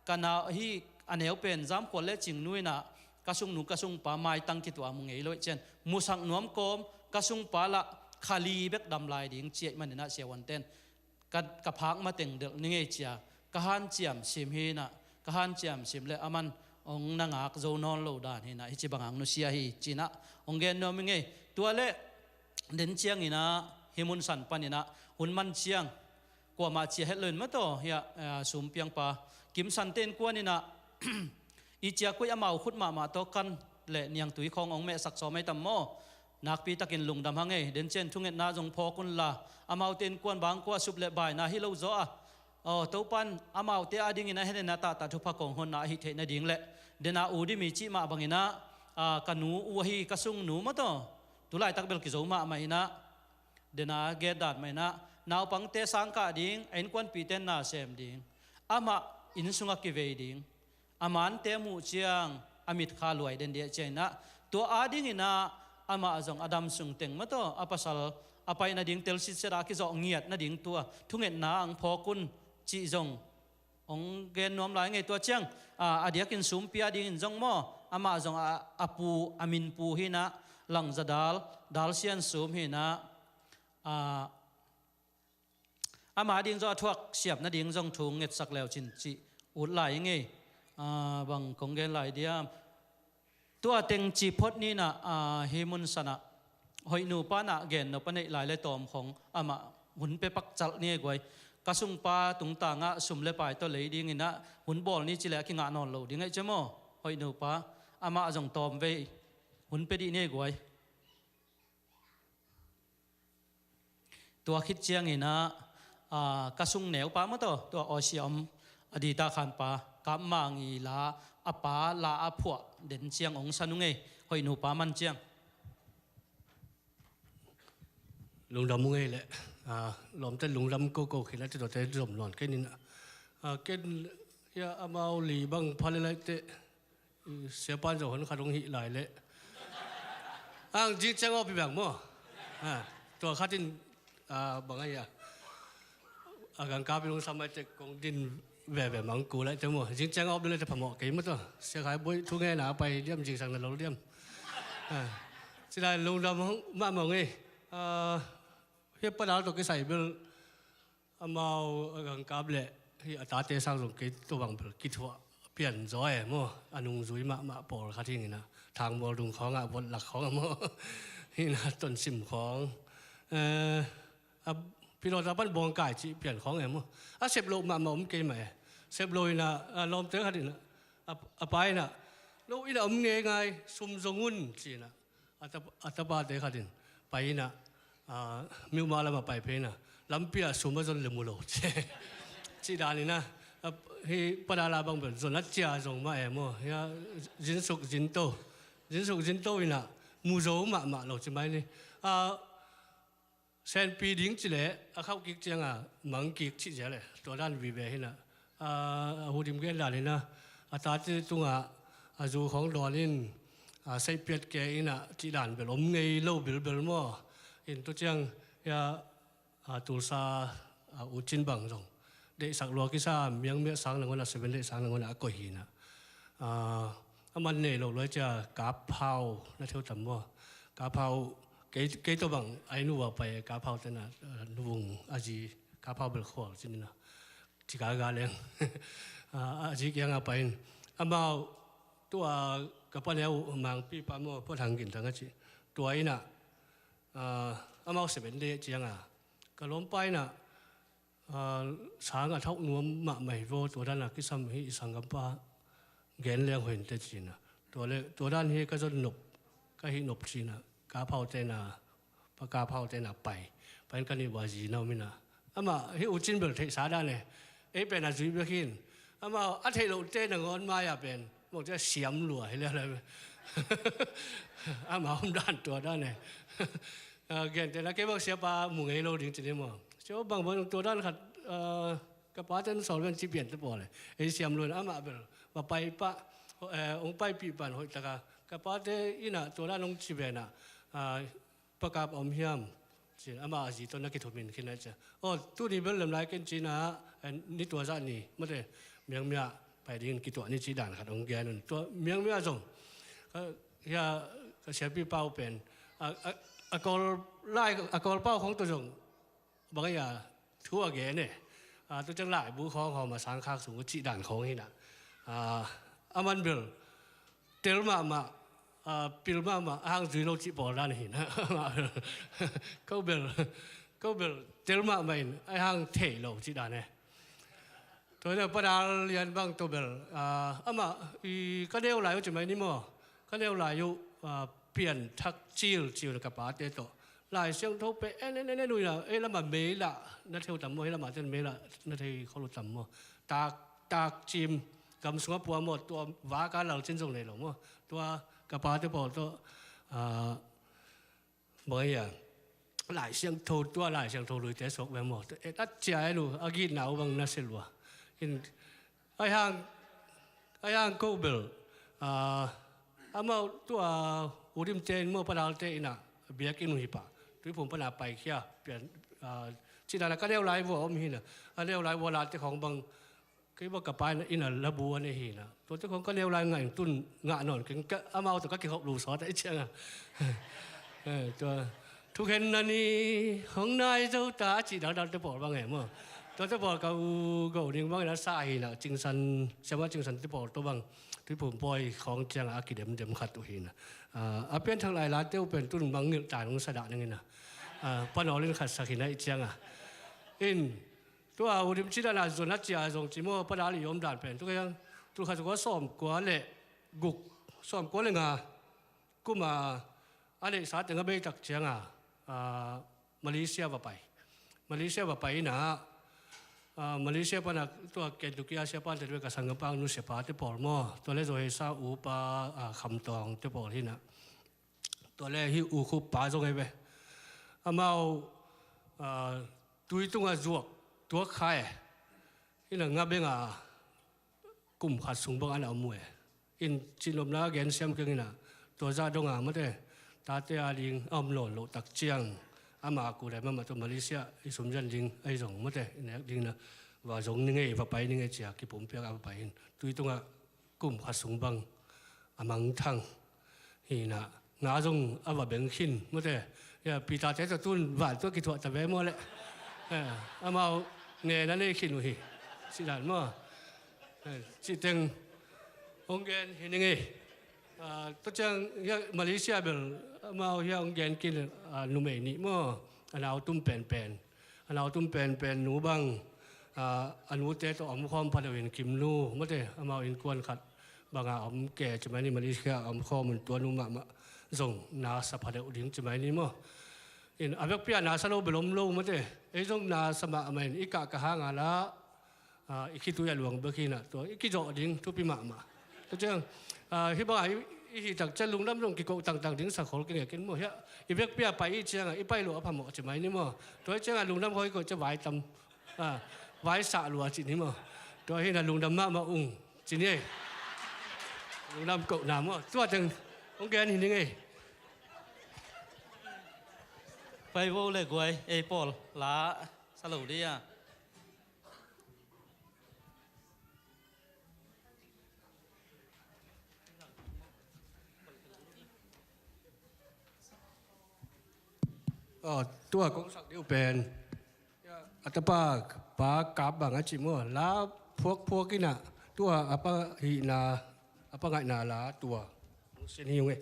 ka nau hi, a neu pen Zamkhual le Cingnu in ah, ka sungnu ka sungpa maitang kituah a mu ngei lo ahih ciang, musak nuam kawm, ka sungpa lah kha li bek dam lai ding ci ahih manin ah siavuante'n ka, ka phak mateng delh ni ngei ci a, ka hanciam sim hi in ah, ka hanciam sim le aman hong na ngak zo nawn lo dan hi in ah, hih ci bang hong nusia hi ci in ah hong gen nuam ing ei. Tua leh den ciangin ah hih mun san panin ah hun man ciang, kuamah cia het lo in maw tawh, hih ah, ah, sumpiangpa Kim Sante innkuan in ah, i cia kuai amau khut mahmah tawh kan le niangtui khawng hong mehsak sawm ei tam maw? Nakpi takin lungdam hang ei. Den ciang thungetna zong phawk un la, amaute innkuan bang kua sup le baina hi lo zaw a, aw, Topa'n amaute adingin a hehnatna tahtah thupha kong honna ahih theih nading le, dena u dim i cih mah bangin ah, ah, ka nu uh ahi ka sungnu maw tawh, tu laitak bel kizo mahmah in ah, dena get dan mah in ah, naupangte sangkah ding, a innkuanpihte na sem ding, amah inn sungah kivei ding, a mante muh ciang a mitkha luai den ding ahih ciangin ah, tua adingin ah amah zong a dam sung teng maw tawh, a pasal a pai nading tel sitset a kizawh ngiat nading tua thungetna hong phawk un cih zong hong gen nuam lai ing ei. Tua ciang, ah, a diakin sumpi adingin zong maw, amah zong a, a pu, a min pu hi in ah, Langza Dal, Dal Sian Sum hi in ah, ah, ama ding zong a thuak siap nading zong thu ngetsak leu cin cih ut lai ing ei. Ah, bang kong gen lai diam? Tua teng ci phot ni in ah, ah, hih mun san ah hoih nupa in ah gen nop a neih lai le tawm khawng amah hun pe pak calh ni ei guai. Ka sungpa tungtang ah sum le pai tawh lei dingin ah hun bawl ni ci leh a kingah nawn lo ding ahih ciang maw, hoih nupa, amah zong tawm vei hun pe dih ni ei guai. Tua khit ciangin ah, ah, ka sung neupa maw tawh, tua Aussie a om a dita khanpa, Kap Mang i la, a pa la a phuah den ciang hong san ung ei, hoih nupa man ciang. Lungdam ung ei leh, ah, lawmte lungdam koko khin a, tuate zom nawn kei ning ah. Ah, ken, ya, amau li bang pha le lai teh, siapa'n zong hon khat hong hih lai leh. Ang zing ciang aw pi bang maw. Ah, tua khat in A, bang a hia, a gangkap in hong sam mai tek kong din veve mang ku lai te maw. Zing ciang a op le te phamawh kei maw tawh. Sia Khai Bawi thu ngen a pai diam, zingsang na lol diam. A, ci lai lungdam hong mah mawng ei. A, hia Pa Dal tawh kisai bel amau a gangkap le hih a tate sang zong kei tawh bang bel kithuah pian zaw e maw. A nungzui mahmah pawlkhat hi ing ina, Thangmual dung khawngah, vot lak khawngah maw. Hih ina Tonsim khawng, eh, a pilawta pan bawngkai cih pian khawng e maw. A sep loh mahmah om kei mah e. Sep lo ina, a lawmte khat ina, a, a pa ina, lo ina om ngeingai, sum zong un ci ina. A tap-, a tapate khat in pai ina, a, miuh mah lamah pai phei ina, lampi ah sum a zon le mu lo ci, cih dan ina, a, hih Pa Dal a bang bel zon a cia zong mah e maw. Hia zinsuk zinto, zinsuk zinto ina mu zo mahmah lo ci mai ni. A, senpi ding ci leh a khauh kik cianga mang kik cih zia le tua dan vive hi ina, a, a Hu Dim gen dan ina, a tate tungah a zu khawng dawn in, a, seihpiat ke ina cih dan bel om ngei lo bilbel maw. In tua ciang hia, a, Tulsa, a, U Cin bang zong deihsak lua kisa, Miangmia sang nangawn a, Seven Day sang nangawn a a koih hi ina. A, a man nei lo luai cia Kap Phau na theu tam maw. Kap Phau kei, kei tawh bang a inn uh a pai, Kap Phau tena, a, nuvung a zi Kap Phau bel khual cin ina. Ci gaga leng. A, a zi kianga pai in. Amau tua ka paneu Mangpi pa maw, Pa Thang Gin Thang a ci. Tua ina, a, amau Seven Day cianga ka lawmpa ina, a, sang a thauh nuam mahmah hi vaw, tua dan a kisam hi i sanggampa gen leng hoih inteh ci ina. Tua le, tua dan hi ka zon nop, ka hih nop ci ina, Kap Phau tena, Pa Kap Phau tena pai. Pai in ka nih vua zi na om ina. Amah hih U Cin bel theihsa dan e. Ei pen a zui bek hi in. Amah a theih lohte nangawn mai-ah pen mawk cia siam lua hi le le. Amah om dan tua dan e. A, gentehna kei bang siapa mu ngei lo ding ci ni maw. Sia bang bang tua dan khat, a, ka pate na sawl ven ci pian te pawl e. Ei siam lua ina amah bel va pai pah, eh, hong paipih pan hoih taka ka pate ina tua dan hong ci ve ina, a, Pa Kap a om hiam ci ina, amah a zi tawh na kithumin khin a cia. Aw, tuni bel lem lai ken ci ina, eh, ni tua zah ni mate Miangmia pai dingin kituah ni cih dan khat hong gen un. Tua Miangmia zong, ka, hia, ka siapi pau pen, a, a, a Kawl lai, a Kawl pau khawng tawh zong bang a hia thu a gen e. A, tua ciang laibu khawng hawm a sang khak sung uh cih dan khawng hi ina. A, a man bel tel mahmah, a, pil mahmah, a hang zui lo cih pawl dan hi ina. Ko bel, ko bel tel mahmah in a hang thei lo cih dan e. Tua ina Pa Dal Lian bang tua bel, a, amah i ka neu lai uh ci mai ni maw. Ka neu lai uh, a, pian thak cil cil ka pate tawh Lai Siangtho pen en en en en uh ina, ei lamah meilah na theu tam maw, hih lamah ten meilah na thei khol uh tam maw. Tak, tak cim gam sungah pua maw, tua vaka lalcin zong nei lo maw. Tua ka pate pawl tawh, a, bang a hia, Lai Siangtho, tua Lai Siangtho luite suak ve maw. Tua et a cia en uh, a gitna uh bang na sia lua. In, ai hang, ai hang ko bel, a, amau tua U Dim te in maw, Pa Dal te ina biakinn uh hi pah. Tuiphum pana paikhia pian, a, cih dan a ka neu lai vua om hi ina. A neu lai vua late khawng bang kei bang ka pa ina, ina labu a nei hi ina. Tuate khawng ka neu lai ngah in tun ngah nawn keng, ka, amau tawh ka kikhop lu sawt a i cianga. Eh, tua thukhenna ni hong nai zo ta a cih daldal te pawl bang e maw. Tuate pawl ka u go ning bang ina sa hi ina, Cingsan, siama Cingsan te pawl tawh bang Tuiphum pawi khawng cianga a kidemdem khat uh hi ina. A, a pianthak lai late uh pen tun mangngilh tan hong sa dah ning ina. A, Pa Nawl in khat sak hi ina i cianga. In, tua U Dim cih dan a zon a cia zong ci maw, Pa Dal i om dan pen. Tua ka hiang, tul khat za kua sawmkua le guk, sawmkua le nga kuma a neihsa teng a bei tak cianga, a, Malaysia va pai. Malaysia va pai ina, a, Malaysia pana tua Kentucky a siapa te tua ka sanggampa nusiapa te pawl maw. Tua le Zohesa upa, a, Kham Tawng te pawl hi ina. Tua le hih U Khup pa zong hi ve. Amau, a, tui tungah zuak tuak kha e. Ina nga benga kum khat sung bang ana om uh e. In cihnopna a gen siam keng ina, tua zah donga mate, tate a ding a om lawn loh tak ciang, ama kul ai mahmah tawh Malaysia i sum zan ding ahi zong mawte i nek ding na va zong ni ngei, va pai ni ngei ci-a kipumpiak a va pai in. Tui tungah kum khat sung bang a mangthang hi na, nga zong a va beng khin mawte. Ya, Peter te tawh tun van tawh kithuah ta ve maw leh. Ya, amau ngen a nei khin uh hi. Cih dan maw. Ya, cih teng hong gen hi ni ngei. Ah, tua ciang hiah Malaysia bel amau hiah hong gen khin, ah, numei nih maw, a nau tum penpen. A nau tum penpen nu bang, ah, a nute tawh a om khawm pha deuh in Kimnu mawte, amau innkuan khat banga om ke ci mai ni, Malaysia a om khawm un, tua nu mahmah zong na sa pha deuh ding ci mai ni maw. In a vekpi-a na sa lo bel om lo mawte, ei zong na sa mahmah in i kah ka hang a la, ah, i khitui a luang bek hi na, tua i kizawh ding thupi mahmah. Tua ciang, ah, hih bangah i, i hih tak ciang lungdam zong kikoh tangtang ding sa khol kingek in maw. Hiah i vekpi-a pai i ciangah i pai lua a phamawh ci mai ni maw. Tua i ciangah lungdam khol kikoh ciang vai tam, ah, vai sah lua ci ni maw. Tua hi na lungdam mahmah ung ci ni ei. Lungdam kohna maw. Tua teng hong gen hi ni ngei. Pai vo le guai, ei pawl la sa lo dih a. Aw, tua kong sak dih uh pen, a tapa pa kap bang a cih maw, la phuakphuak in ah, tua a pa hihna, a pa ngaihna la tua hong sin hi ung ei.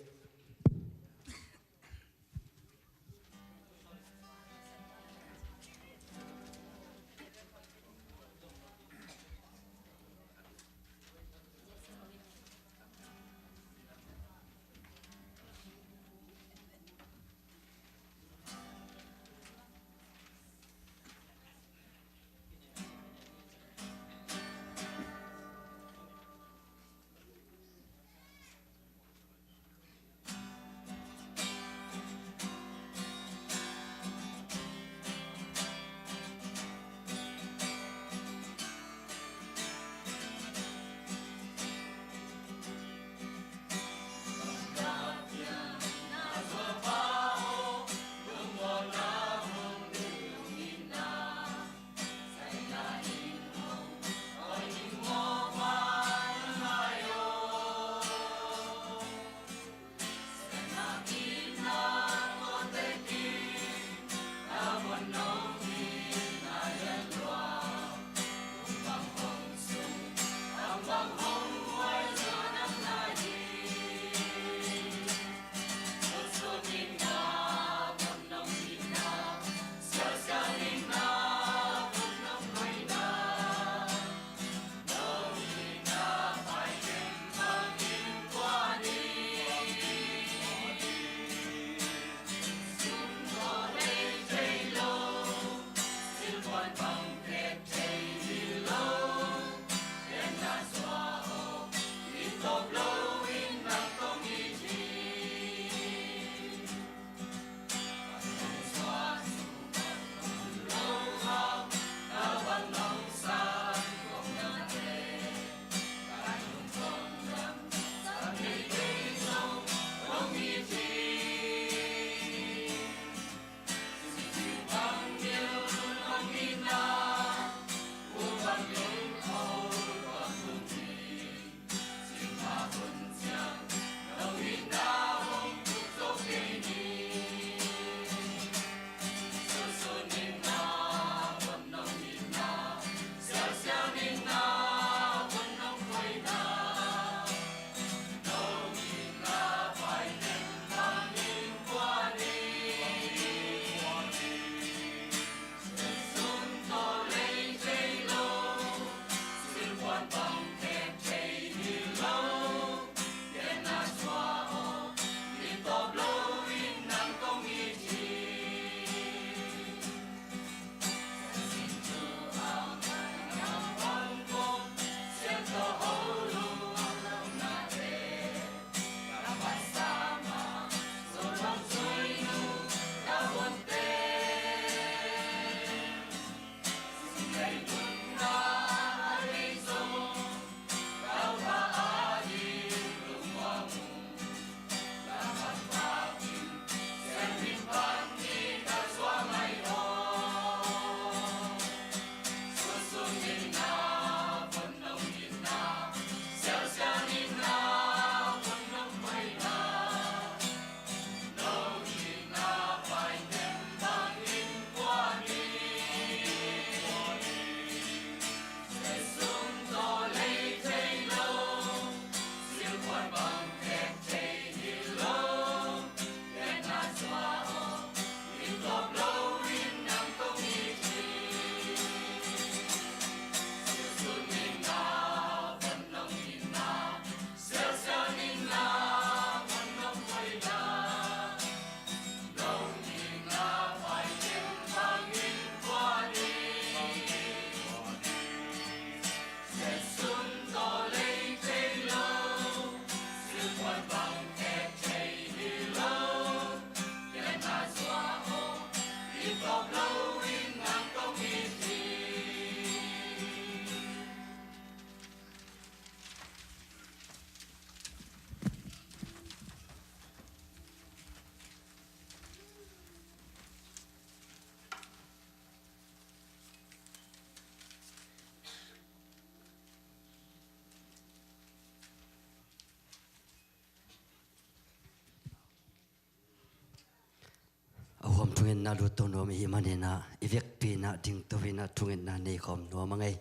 Thungetna lut to nuam i hih maninah i vekpi inah dingto inah thungetna nei khawm nuam a ngei.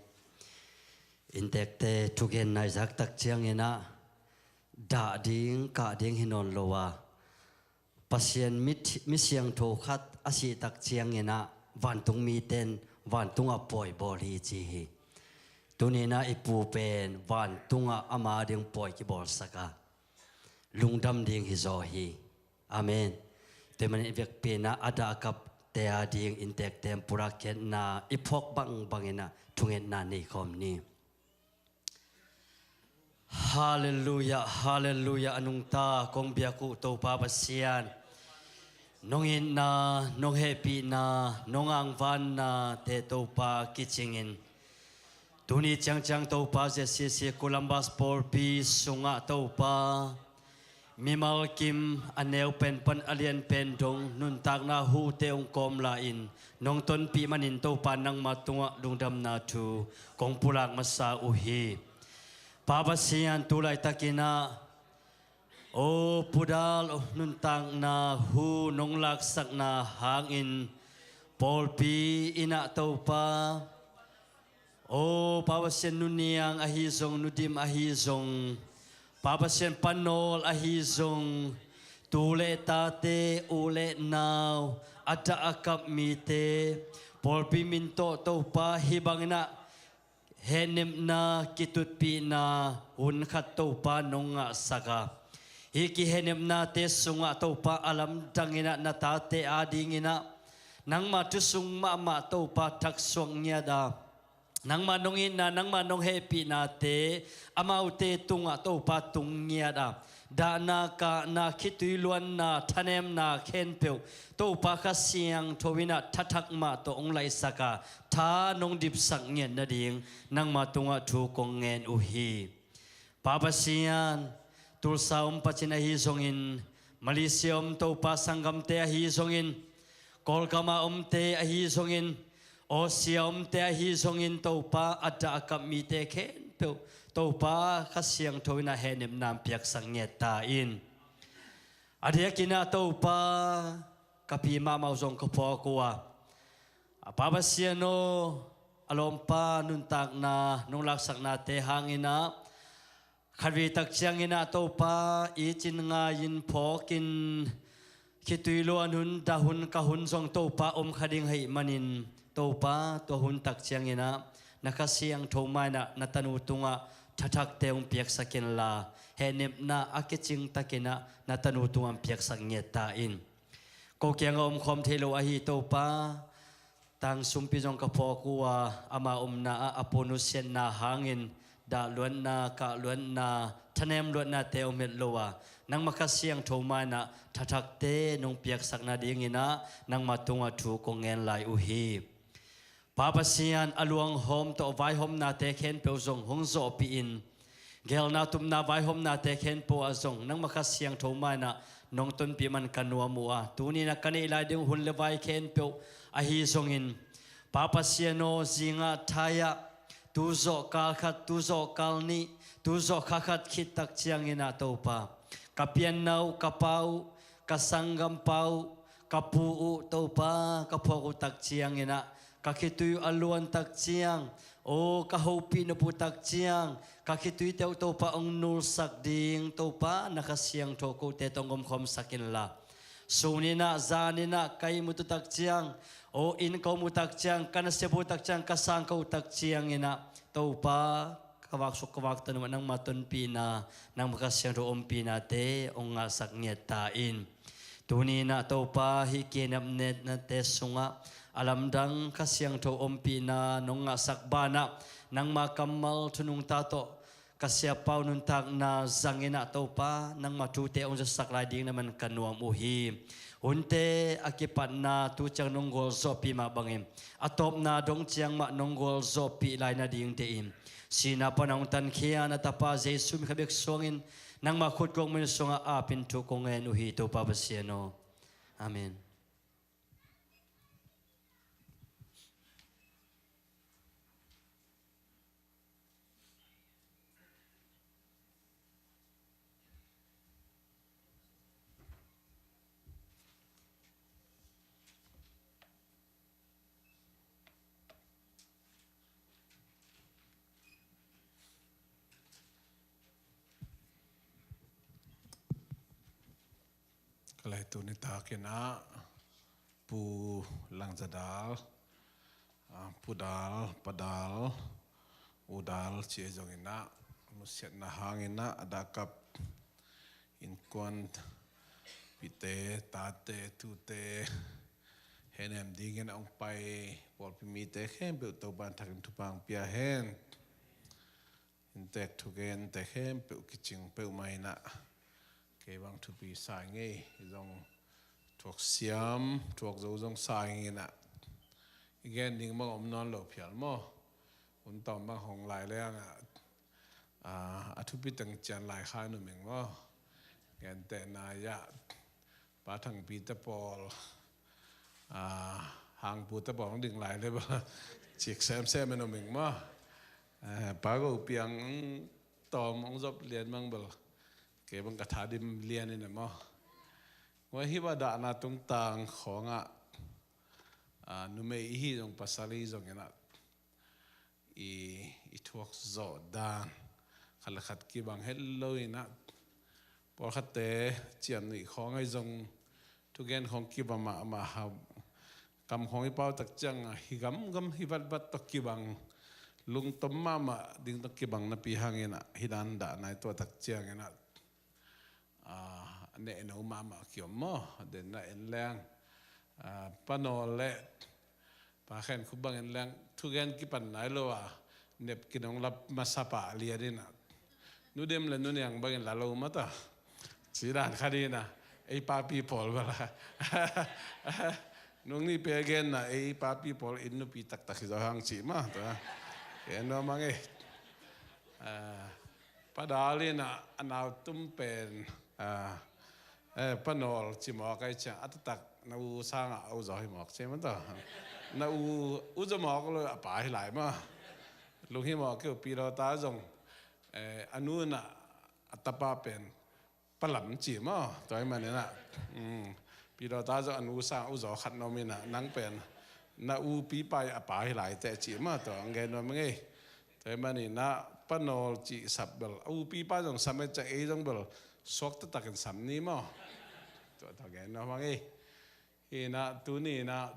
Inntekte thugenna i zak tak cianginah dah ding kah ding hi nawn lo a, Pasian mi, mi siangtho khat a sih tak cianginah vantung mite in vantungah pawi bawl hi ci hi. Tuninah i pu pen vantungah ama ding pawi kibawlsak a, lungdam ding hi zaw hi. Amen. Tua manin i vekpi inah a dah a kapte a ding inntekte in pulak khiatna i phawk bangbang inah thungetna nei khawm ni. Halleluiah, halleluiah. A nungta kong biak uh Topa Pasian, nong itna, nong hehpihna, nong angvannate Topa kicingin tuni ciangciang Topa Z C C Columbus pawlpi sungah Topa mimal kim a neu pen pan a lian pen dong nuntakna hute hong kawm lai-in nong tonpih manin Topa nangma tungah lungdamna thu kong pulak masa uh hi. Pa Pasian, tu laitakinah aw Pu Dal nuntakna hu nong laksakna hangin pawlpi inah Topa aw Pa Pasian, nu Niang ahi zong, nu Dim ahi zong, Pa Pasian, Pa Nawl ahi zong, tu le tate, u le nau, a dah a kap mite, pawlpi min tawh Topa hih banginah hehnepna, kitutpihna hun khat Topa nong ngahsak a, hih kihehnepnate sungah Topa a lamdanginah na tate adinginah nangma thu sung mahmah Topa thaksuak ngiat a, nangma nong itna, nangma nong hehpihnate amaute tungah Topa tung ngiat a, dahna, kahna, khitui luanna, thanemna khempeuh Topa Kha Siangtho inah thathak mah tawh hong laihsak a, tha nong dipsak ngiat nading nangma tungah thu kong ngen uh hi. Pa Pasian, Tulsa om pacin ahi zongin, Malaysia om Topa sanggamte ahi zongin, Kawlgama omte ahi zongin, Aussie a omte ahi zongin Topa a dah a kap mite khempeuh Topa Kha Siangtho inah hehnepna hong piaksak ngiat ta in. A diakinah Topa ka pi mahmah uh zong ka phawk uh a, a Pa Pasian aw, a lawmpa nuntakna nong laksaknate hanginah khatvei tak cianginah Topa i cin ngai-in phawkin khitui luan hun, dah hun, kah hun zong Topa om kha ding ahih manin Topa tua hun tak cianginah na Kha Siangtho mah inah na tanu tungah thathakte hong piaksak inla, hehnepna a kicing takinah na tanu tungah hong piaksak ngiat ta in. Ko kiangah om khawm thei lo ahi Topa, tang sumpi zong ka phawk uh a, ama omna ah a pu nusiatna hangin dahluatna, kahluatna, thanemluatnate om het lo a, nangma Kha Siangtho mah inah thathakte nong piaksak nadinginah nangma tungah thu kong ngen lai uh hi. Pa Pasian, a luanghawm tawh vaihawmnate khempeuh zong hong zawhpih in, gelna tupna vaihawmnate khempeuh ah zong nangma Kha Siangtho mah inah nong tonpih man ka nuam uh a, tuninah ka neih lai ding hun le vai khempeuh ahi zongin, Pa Pasian aw, zingah thai-ah tu zawh kal khat, tu zawh kal nih, tu zawh kha khat khit tak cianginah Topa ka pianna uh, ka pa uh, ka sanggampa uh, ka pu uh Topa ka phawk uh tak cianginah ka khitui uh a luan tak ciang, aw ka hopih nop uh tak ciang ka khituite uh Topa hong nulsak ding Topa na Kha Siangtho kote tawh hong omkhawmsak inla, suninah zaninah ka ihmut uh tak ciang, aw inn ka om uh tak ciang, ka nasep uh tak ciang, ka sang ka uh tak cianginah Topa ka vaksuk ka vaktan uh mah nangma tonpihna, nangma Kha Siangtho ompihnate hong ngahsak ngiat ta in. Tuninah Topa hih kihehnepnate sungah a lamdang Kha Siangtho ompihna nong ngahsak banah nangma kammal thu nungta tawh ka siapa uh nuntakna zanginah Topa nangma thute hong zasak lai ding na man ka nuam uh hi. Hunte a kipatna tu ciang nong gualzawhpih mah bangin a tawpna dong ciang mah nong gualzawhpih lai nading deih in, sihna pana hong tankhia na Tapa Jesu min khat bek suangin nangma khut guak mun sungah apin thu kong ngen uh hi Topa Pasian aw. Amen. Ka lei tuni takin ah Pu Langzadal, ah, Pu Dal, Pa Dal, U Dal ci zongin ah nusiatna hangin ah a dakap innkuanpihte, tate, tute, henem dingin a hong pai pawlpi mite khempeuh Topa'n thakin thupha hong pia hen. Inntek thugente khempeuh kicing peuhmah in ah kei bang thupi sa ing ei. Zong thuak siam thuak zo zong sa ing in ah, i gen ding bang om nawn lo phial maw. Hun tawm bang hong lai leng ah, ah, a thupi teng cian lai kha nuam ing maw. Gentehna ah Pa Thangpi te pawl, ah, Hangpu te pawl hong ding lai le bel cik semsem e nuam ing maw. Ah, Pa Go Piang tawm hong zop lian bang bel kei bang ka tha dim lian in ah maw. Ngua hi ba dahna tungtang khawng ah, ah, numei i hi zong pasal i hi zongin ah i, i thuak zawh dan khat le khat kibang het lo in ah, pawlkhatte ciamnuih khawng ahi zong thugen khawng kibang mahmah a, kam khawng i pau tak ciang ah hi gamgam hi vatvat tawh kibang, lungtom mahmah ding tawh kibang napi hangin ah hi dan dahna i tuah tak ciangin ah, ah, a nehno mahmah kiom maw. Den na en leng, ah, Pa Nawl le Pa Khen Khup bang en leng thugen kipan nai lo a, nep kinong lap masa pah lian in ah, Nu Dem le Nu Niang bangin la lo mata ci dan khat in ah, ei papi pawl bala. Nung ni pe gen na ei papi pawl in nupi taktak hi zaw hang ci mah ta. Ken nuam ing ei. Ah, Pa Dal in ah a nau tum pen, ah, eh, Pa Nawl ci mawk ahi ciang a taktak na u sangah a u zaw hi mawk ci mah ta. Na u, u zaw mawk lo a pa hi lai mah. Lung hi mawk keu. Pi Lawta zong, eh, a nu in ah a tapa pen Pa Lam ci maw. Tua ahih manin ah, um, Pi Lawta zong a nu sangah u zaw khat na om in ah, nang pen na u pipa a pa hi lai teh ci maw. Tua hong gen nuam ing ei. Tua ahih manin ah Pa Nawl cih sap bel a u pipa zong sam e ciang ei zong bel suak taktakin sam ni maw. Tua, tua gen nuam ing ei. Hi in ah tuni in ah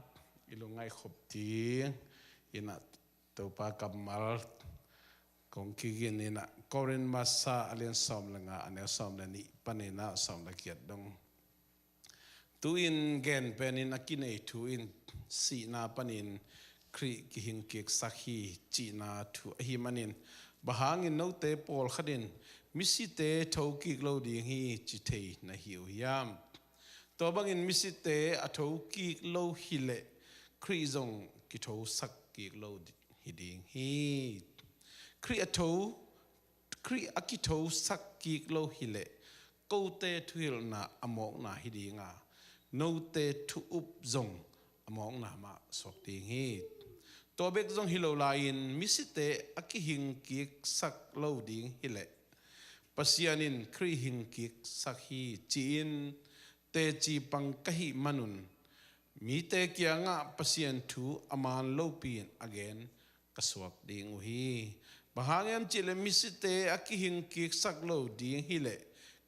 i lungngaih khop ding in ah Topa kammal kong kigin in ah Korin Masa a lian sawm le nga, a neu sawm le nih panin ah sawm le giat dong. Tu-in gen penin a kinei thu in sihna panin Khrih kihing kiksak hi cihna thu ahih manin, bang hangin note pawlkhat in misite thokik lo ding hi ci thei na hi uh hiam? Tua bangin misite a thokik lo hileh Khrih zong kithosak kik lo di-, hi ding hi. Khrih a tho, Khrih a kithosak kik lo hileh kote thuhilhna a mawkna hi ding a, note thu-up zong a mawkna mah suak ding hi. Tua bek zong hi lo lai-in misite a kihing kiksak lo ding hileh Pasian in Khrih hing kiksak hi ci-in teci pang ka hih manun mite kiangah Pasian thu a man lopi-in a gen ka suak ding uh hi. Bang hang hiam cihleh misite a kihing kiksak lo ding hileh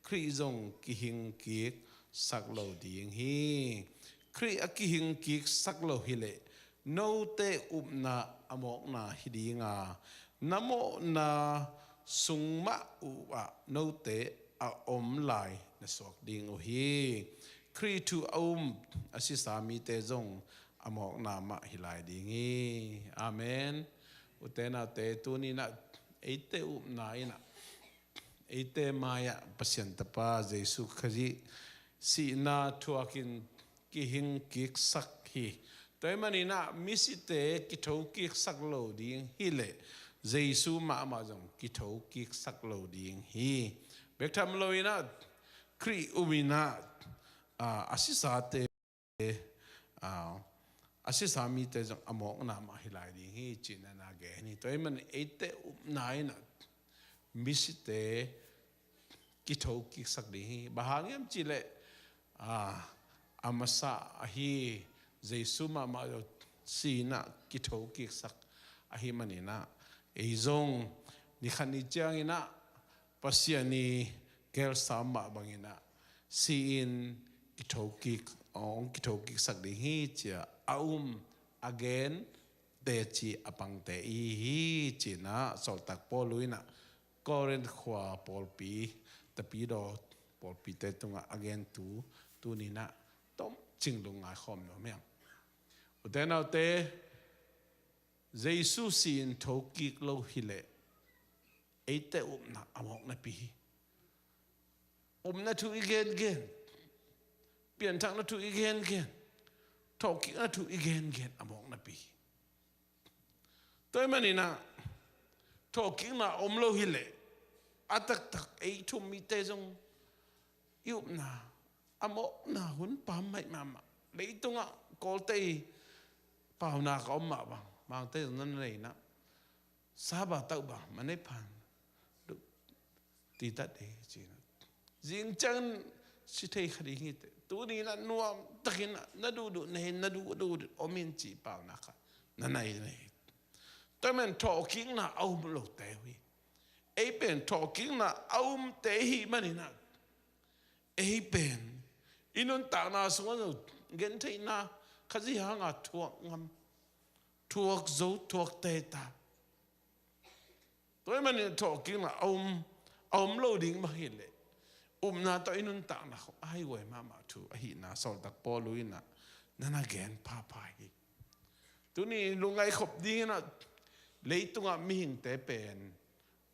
Khrih zong kihing kiksak lo ding hi. Khrih a kihing kiksak lo hileh note upna a mawkna hi ding a, na mawhna sung mah uh ah note a om lai na suak ding uh hi. Khrih thu a um a sisa mite zong a mawkna mah hi lai ding hi. Amen. Ute naute, tuni in ah eite upna in ah eite mai-ah Pasian Tapa Jesu Khrih sihna thuakin kihing kiksak hi. Tua ahih manin ah misite kitho kiksak lo ding hileh Jesu mahmah zong kitho kiksak lo ding hi. Bek tham lo in ah Khrih um in ah, ah, a sisate, ah, a sisa mite zong a mawkna mah hi lai ding hi cihna na gen hi. Tua ahih manin eite upna in ah misite kitho kiksak ding hi. Bang hang hiam cihleh, ah, a masa ahi Jesu mahmah zong si in ah kitho kiksak ahih manin ah ei zong ni khat ni ciangin ah Pasian i gelsam mah bangin ah si-in kithokik, hong kithokiksak ding hi ci-a a um a gen teci a pangte i hi hi. Ci-in ah sawltak Paul in ah Korinth khua pawlpi, tapidaw pawlpite tungah a gen tu, tuni-in ah tomcing lungngai khawm nuam hi hang. Ute naute, Jesu si-in thokik lo hileh eite upna a mawk napi hi. Upna thu i gengen, pianthakna thu i gengen, thawhkikna thu i gengen a mawk napi hi. Tua ahih manin ah thawhkikna om lo hileh a taktak ei thu-um mite zong i upna a mawkna hun pammaih mahmah. Leitungah Kawlte i paunak a om mah bang, Mangte zong na nei-in ah, Sabbath tawh bang ma nei phan, duk titat ei ci-in ah, zing ciangin si thei kha ding hi teh. Tuni-in ah nuamtakin ah na duhduh nei, na duhduh om in ci paunak khat na nei, nei. Tua ahih manin thawhkikna a um lote uh hi. Ei pen thawhkikna a umte i hih manin ah, ei pen i nuntakna sungah zong gentheihna, Khazih hanga thuak ngam, thuak zo, thuak tei ta. Tua ahih manin thawhkikna a um, a um lo ding mah hileh upna tawh i nuntakna khawng a haihuai mahmah thu ahihna sawltak Paul in ah na na gen phapha hi. Tuni lungngai khop dingin ah leitungah mihingte pen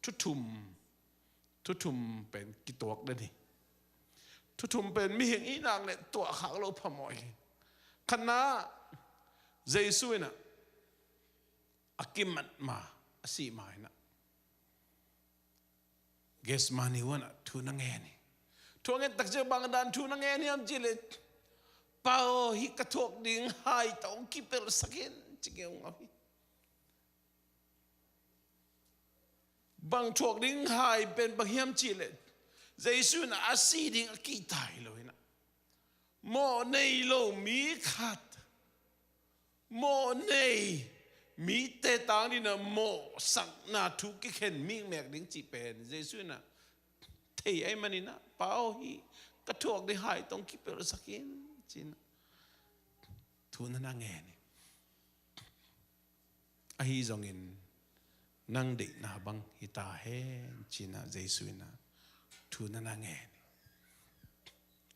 thu thum, thu thum pen kituak den hi. Thu thum pen mihing i hih nak leh tuahkhak loh phamawh hi. Khatna, Jesu in ah a kimat ma, a sih ma in ah Gethsemane huan ah thu na ngen hi. Thu a nget tak ciang bang dan thu na ngen hiam cih leh, Pa aw, hih ka thuak ding hai tawh hong kipelhsak in, ci ngeungau hi. Bang thuak ding hai pen bang hiam cih leh, Jesu in a si ding a kihta hi lo in ah, mawh nei lo mi khat, mawh nei mite tang dingin ah mawhsakna thu kikhen mikmek ding cih pen Jesu in ah thei ahih manin ah, Pa aw, hih ka thuak ding hai tawh hong kipelhsak in, ci-in ah thu na na ngen hi. Ahi zongin nang deihna bang hi ta hen, ci-in ah Jesu in ah thu na na ngen hi.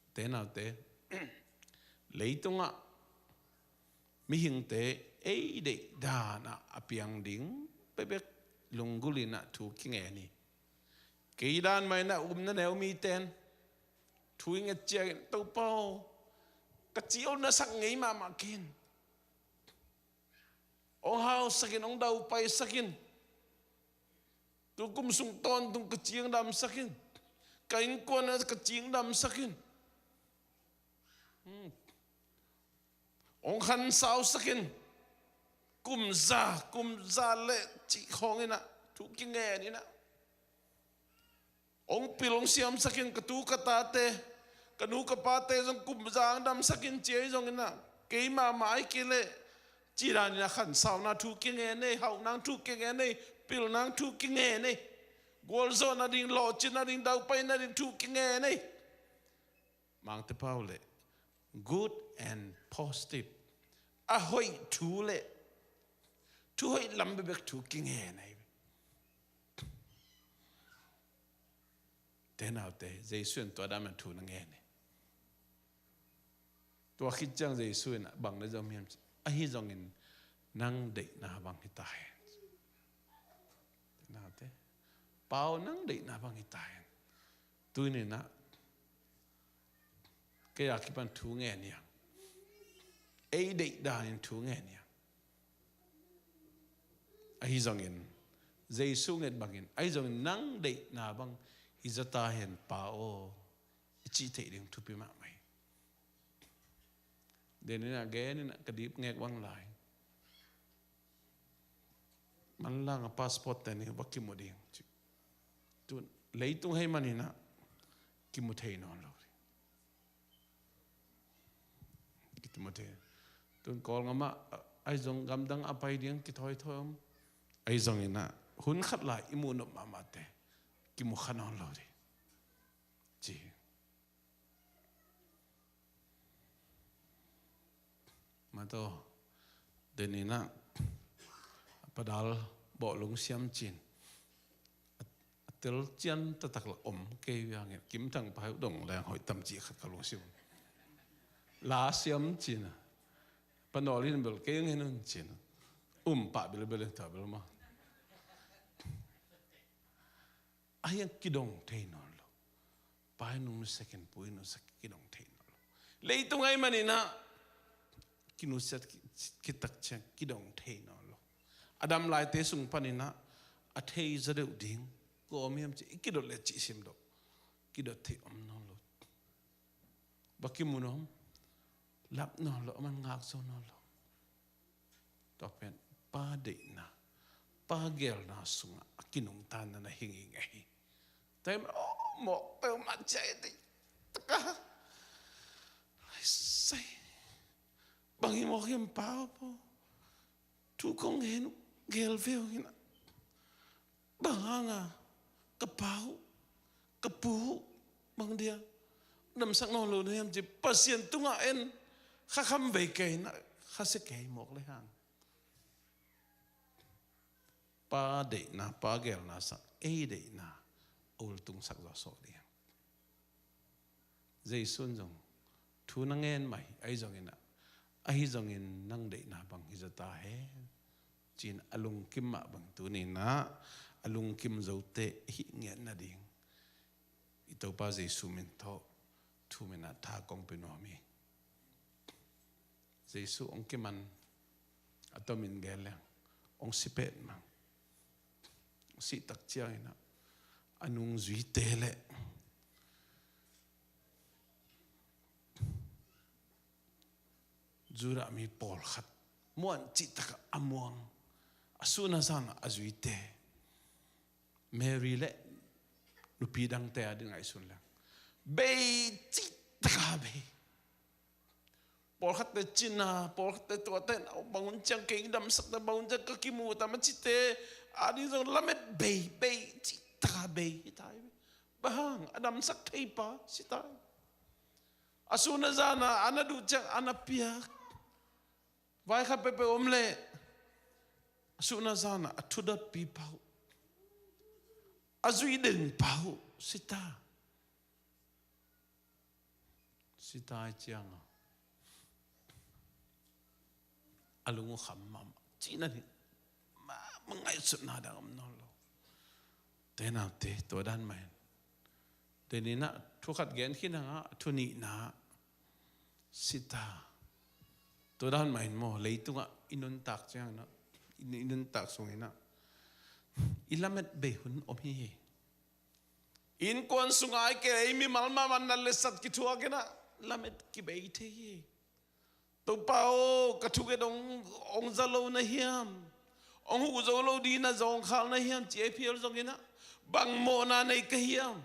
Ute naute, leitungah mihingte ei deih dan ah a piang ding bekbek lunggulh in ah thu kingen hi. Kei dan mah in ah upna neu mite in thu i nget ciangin, Topa aw, ka ci hong nasak ngei mahmah kei in. Hong hausak in, hong daupaisak in. Tu kum sung tawntung ka ci hong damsak in. Ka innkuan ah ka ci hong damsak in. Hmm. Hong khansausak in. Kum za, kum za leh cih khawng in ah thu kingen in ah, hong pil hong siamsak in, ka tu ka tate, ka nu ka pate zong kum za hong damsak in, ci ahi zongin ah, kei mahmah ahih kei leh, cih danin ah khansauna thu kingen ei, hauhna thu kingen ei, pilna thu kingen ei, gualzawhna ding, lawhcinna ding, daupaina ding thu kingen ei. Mangte pau leh good and positive, a hoih thu leh thu hoih lam bekbek thu kingen ei. Ute naute, Jesu in tua dan mah thu na ngen hi. Tua khit ciang Jesu in bang na zom hiam cih, ahi zongin nang deihna bang hi ta hen. Ute naute, Pa aw, nang deihna bang hi ta hen. Tuni-in ah kei a kipan thu ngen hi hang. Ei deih danin thu ngen hi hang. Ahi zongin, Jesu nget bangin, ahi zongin nang deihna bang hi zaw ta hen Pa aw, i cih theih ding thupi mahmah hi. Denin ah genin ah ka dip ngek bang lai. Manlang a passport te nih va kimu ding. Tu leitung hei manin ah kimu thei nawn lo. Kimu thei. Tun Kawlgam ah, ahi zong gamdang a pai ding kithawithawi om. Ahi zongin ah hun khat lai i muh nop mahmahte kimu kha nawn lo ding. Ci hi. Mato, deninah a padal bawhlung siam cin a, a tel cian taktak la om kei viangin Kim Thang Pai dong leng hoih tam cih khat ka lungsim. La siam cin a, panawlin bel kei ngen un cin a, um pah bilbel in ta bel ma. A hiang kidong thei nawn lo. Pai nung nusekin pui nusek kidong thei nawn lo. Leitung ai maninah kinusiat kitak ciang kidong thei nawn lo. A dam laite sung paninah a thei zaw deuh ding kua om hiam ci i kidot le cih sim deuh kidot thei om nawn lo. Baki mun om lap nawn lo, a man ngak zo nawn lo. Tua pen Pa deihna, Pa gelna sungah a kinungtanna na hing ing ahi. Taim oh mawk peuhmah ciah i deih taka lai sai bang hi mawk hiam Pa aw paw thu kong gen uh gel veu hinah. Bang hanga ka pa uh ka pu uh bang dia damsak nawn lo na hiam ci Pasian tungah en kha kham vei kei na kha sia kei mawk le hang. Pa deihna, Pa gelna sang ei deihna a ultungsak zawsawh ding. Jesu in zong thu na ngen mah hi, ahi zongin ah, ahi zongin nang deihna bang hi zaw ta hen ci-in a lungkim mah bang tuninah a lungkim zote hih ngiat nading i Topa Jesu min tawh thu minah tha kong pia nuam hi. Jesu hong kiman a tomin gen leng hong si petmah. Hong sih tak cianginah a nungzuite le Judah mi pawlkhat muan cihtakah a muang a sun a zan a zuite Mary le nupi dangte a ding ngaihsun leng bei cihtakah bei. Pawlkhatte cina, pawlkhatte tuate na bangun ciang kei damsakte bangun ciang ka kimu tam a cite a ding zong lamet bei bei cihtakah bei hi tai. Bang a damsak thei pa si tai. A sun a zana a na duh ciang a na piak vai khat peuhpeuh om leh a sun a zana a thudotpi pa uh a zuih den pa uh si ta. Si tai cianga a lung uh kham mahmah cihna ding mahmah ngaihsutna dang om nawn lo. Te naute tua dan mahin deninah thu khat gen khin hanga thu nihna si ta. Tua dan mahin maw leitungah i nuntak cianginah i nuntak sunginah i lamet bei hun om hi hi. Innkuan sungah ai kei ei mimal mahmah nat le sat kithuakinah lamet kibei thei hi. Topa aw ka thunget hong za lo na hiam? Hong huh zo lo dina zawng khal na hiam ci ei phial zonginah bang mawhna nei ka hiam?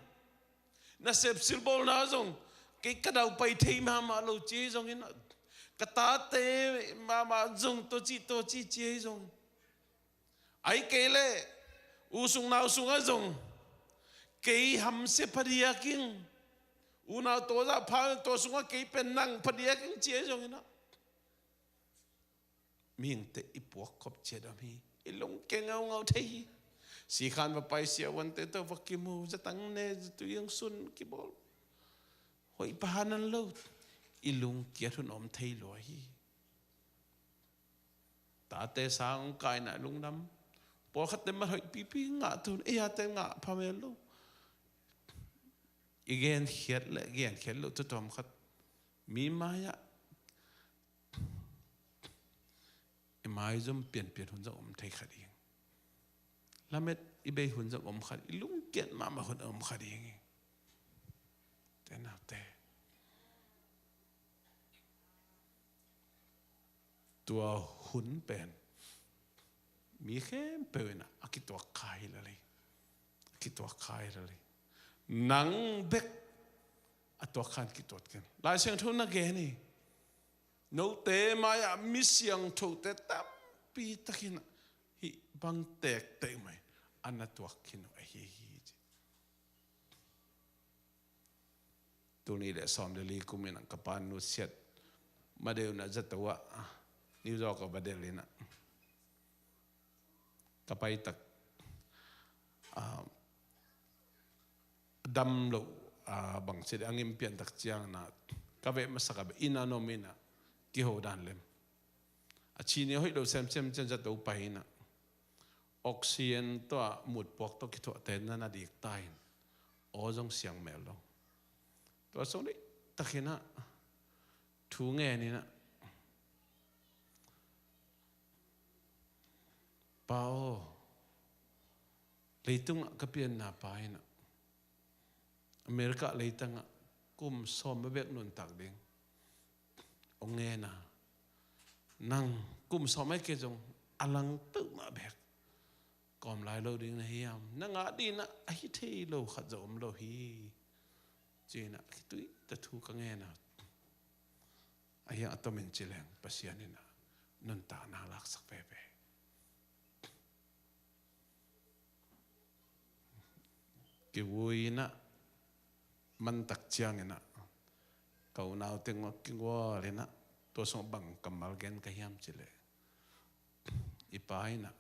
Na sepsil bawlna zong kei ka daupai thei mahmah lo ci ei zonginah ka tate mahmah zong tawcih tawcih ci ei zong ai kei le u sung nau sungah zong kei hamsia phadiak ing. Unau tawzah pha tua sungah kei pen nang phadiak ing ci ei zonginah mihingte i puakkhop ciat om hi. I lungkia ngaungau thei hi. Sikhan va pai siavuante tawh va kimu zatang ne zatui ang sun kibawl hoih pahanan lo i lungkiat hun om thei lua hi. Tate sang hong kaina lungdam pawlkhatte mat hoih pipi ngah tun ei ate ngah phamel lo. I genkhiat le genkhiat lo tutuam khat mi mai-ah i maizum pianpian hun zong om thei kha ding. Lamet i bei hun zong om kha ding, i lungkiat mahmah hun om kha ding hi. Te naute tua hun pen mi khempeuh inah a kituak kha hi lel hi. A kituak kha hi lel hi. Nang bek a tuak khan kituat ken Lai Siangtho na gen hi. Note mai-ah mi siangthote tampi takin hih bang tektek mai a na tuak khin uh ahi hi ci. Tul nih le sawm le li kumin ka pa nusiat madeuna zato ah New York a va delh in ah, ka pai tak, ah, dam loh, ah, bang ci dih, a ngim pian tak ciang in ah, ka veh masak a beh inn ah na om in ah, kiho dan lem. A cih ni hoih lo semsem ciang zato pai in ah, oxygen tawh a mutpuak tawh kithuahte na na dik ta in, aw zong siang mel lo. Tua sung dih tak in ah, thu ngen in ah, "Pa aw, leitungah ka pianna pa in ah, America leitangah kum sawm bek nuntak ding hong ngen a, nang kum sawm ahih kei zong a lang peuhmah bek kawm lai lo ding na hiam? Na ngah ding in ah a hi thei lo khat zong om lo hi," ci in ah, khitui ta thu ka ngen a. Ahi hang a tomin ci leng Pasian in ah nuntakna laksak veve. Kivui in ah, man tak ciang in ah, ka unau teng ah kingual in ah, tua sungah bang kammal gen ka hiam cih leh, i pa in ah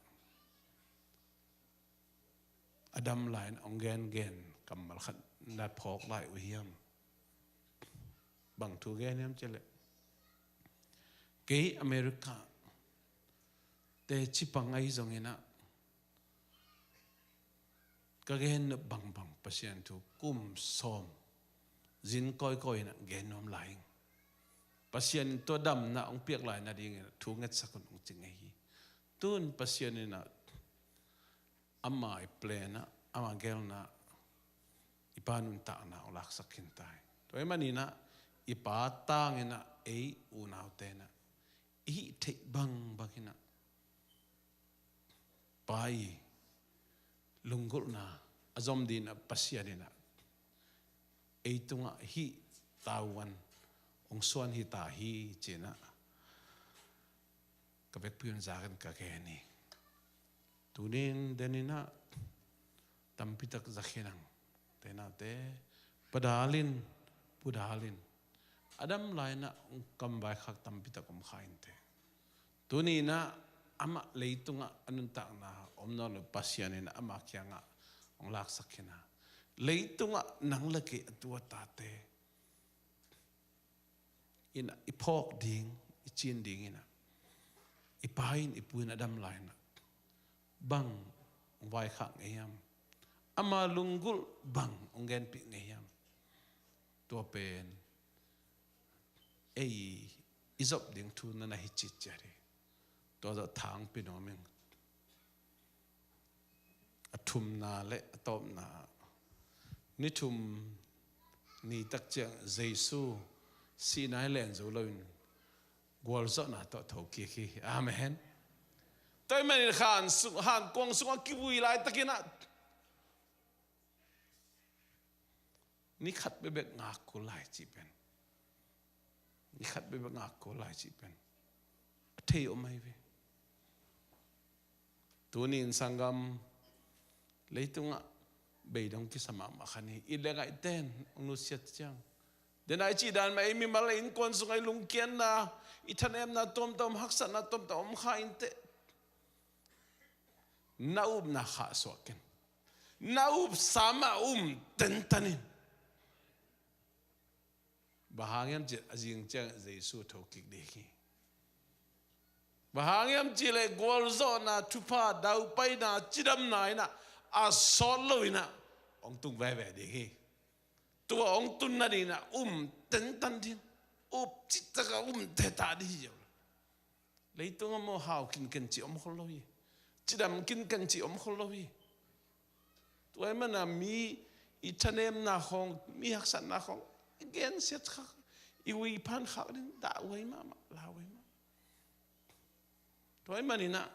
a dam lai in ah hong gengen kammal khat na phawk lai uh hiam? Bang thu gen hiam cih leh, "Kei America teci pang ahi zong in ah, ka gen nop bangbang Pasian thu kum sawm zin kawikawi in ah gen nuam lai ing. Pasian in tua damna hong piak lai nading in ah thu ngetsak un," hong ci ngei hi. Tun Pasian in ah ama i plan ah, ama gelna, i pa nuntakna hong laksak khin ta hi. Tua ahih manin ah, i pa tang in ah ei unaute in ah i hih theih bangbang in ah, pa i lunggulhna a zom ding in ah Pasian in ah ei tungah hih tavuan hong suan hi ta hi ci in ah, ka vekpi un zak in ka gen hi. Tuni in den in ah tampi tak za khin hang. Te nate, pa dal in, pu dal in, a dam lai in ah hong kam vaikhak tampi tak om kha inteh. Tuni in ah amah leitungah a nuntakna om nawn lo, Pasian in ah ama kiangah hong laksak khin a, leitungah nang le kei a tu a tate in ah i phawk ding, i cin ding in ah, i pa in, i pu in a dam lai in ah bang hong vaikhak ngei hiam? Ama lunggulh bang hong genpih ngei hiam? Tua pen ei i zop ding thu na na hi citciat hi. Tua zawh thangpi nuam ing. A thumna le a tawpna, ni thum ni tak ciang Jesu sihna hi len zo loin gualzawhna tawh thokik hi. Amen. Tua ahih manin han sung, han kuang sungah kivui laitakin ah, ni khat bekbek ngak kul lai cih pen, ni khat bekbek ngak kul lai cih pen a thei om ahi ve. Tuni in sanggam, leitungah beidong kisa mahmah kha ni. It le ngaihten hong nusiat ciang, den a i cih dan mah, ei mimal, ei innkuan sungah i lungkiatna, i thanemna tuamtuam, haksatna tuamtuam om kha inteh. Na upna khahsuah ken. Na upsa mah um tentan in. Bang hang hiam cih leh a zing ciang Jesu thokik ding hi. Bang hang hiam cih leh gualzawhna, thupha, daupaina, cidamna in ah a sawt lo in ah hong tung veve ding hi. Tua hong tun nading in ah um tentan ding, up cihtak a um teta ding hi. Leitung ah maw, hau kinken cih om khol lo hi. Cidam kinken cih om khol lo hi. Tua ahih manin ah mi i thanemna khawng, mi haksatna khawng i gensiat khak, i uipan khak ding, dah huai mahmah, lau huai mahmah. Tua ahih manin ah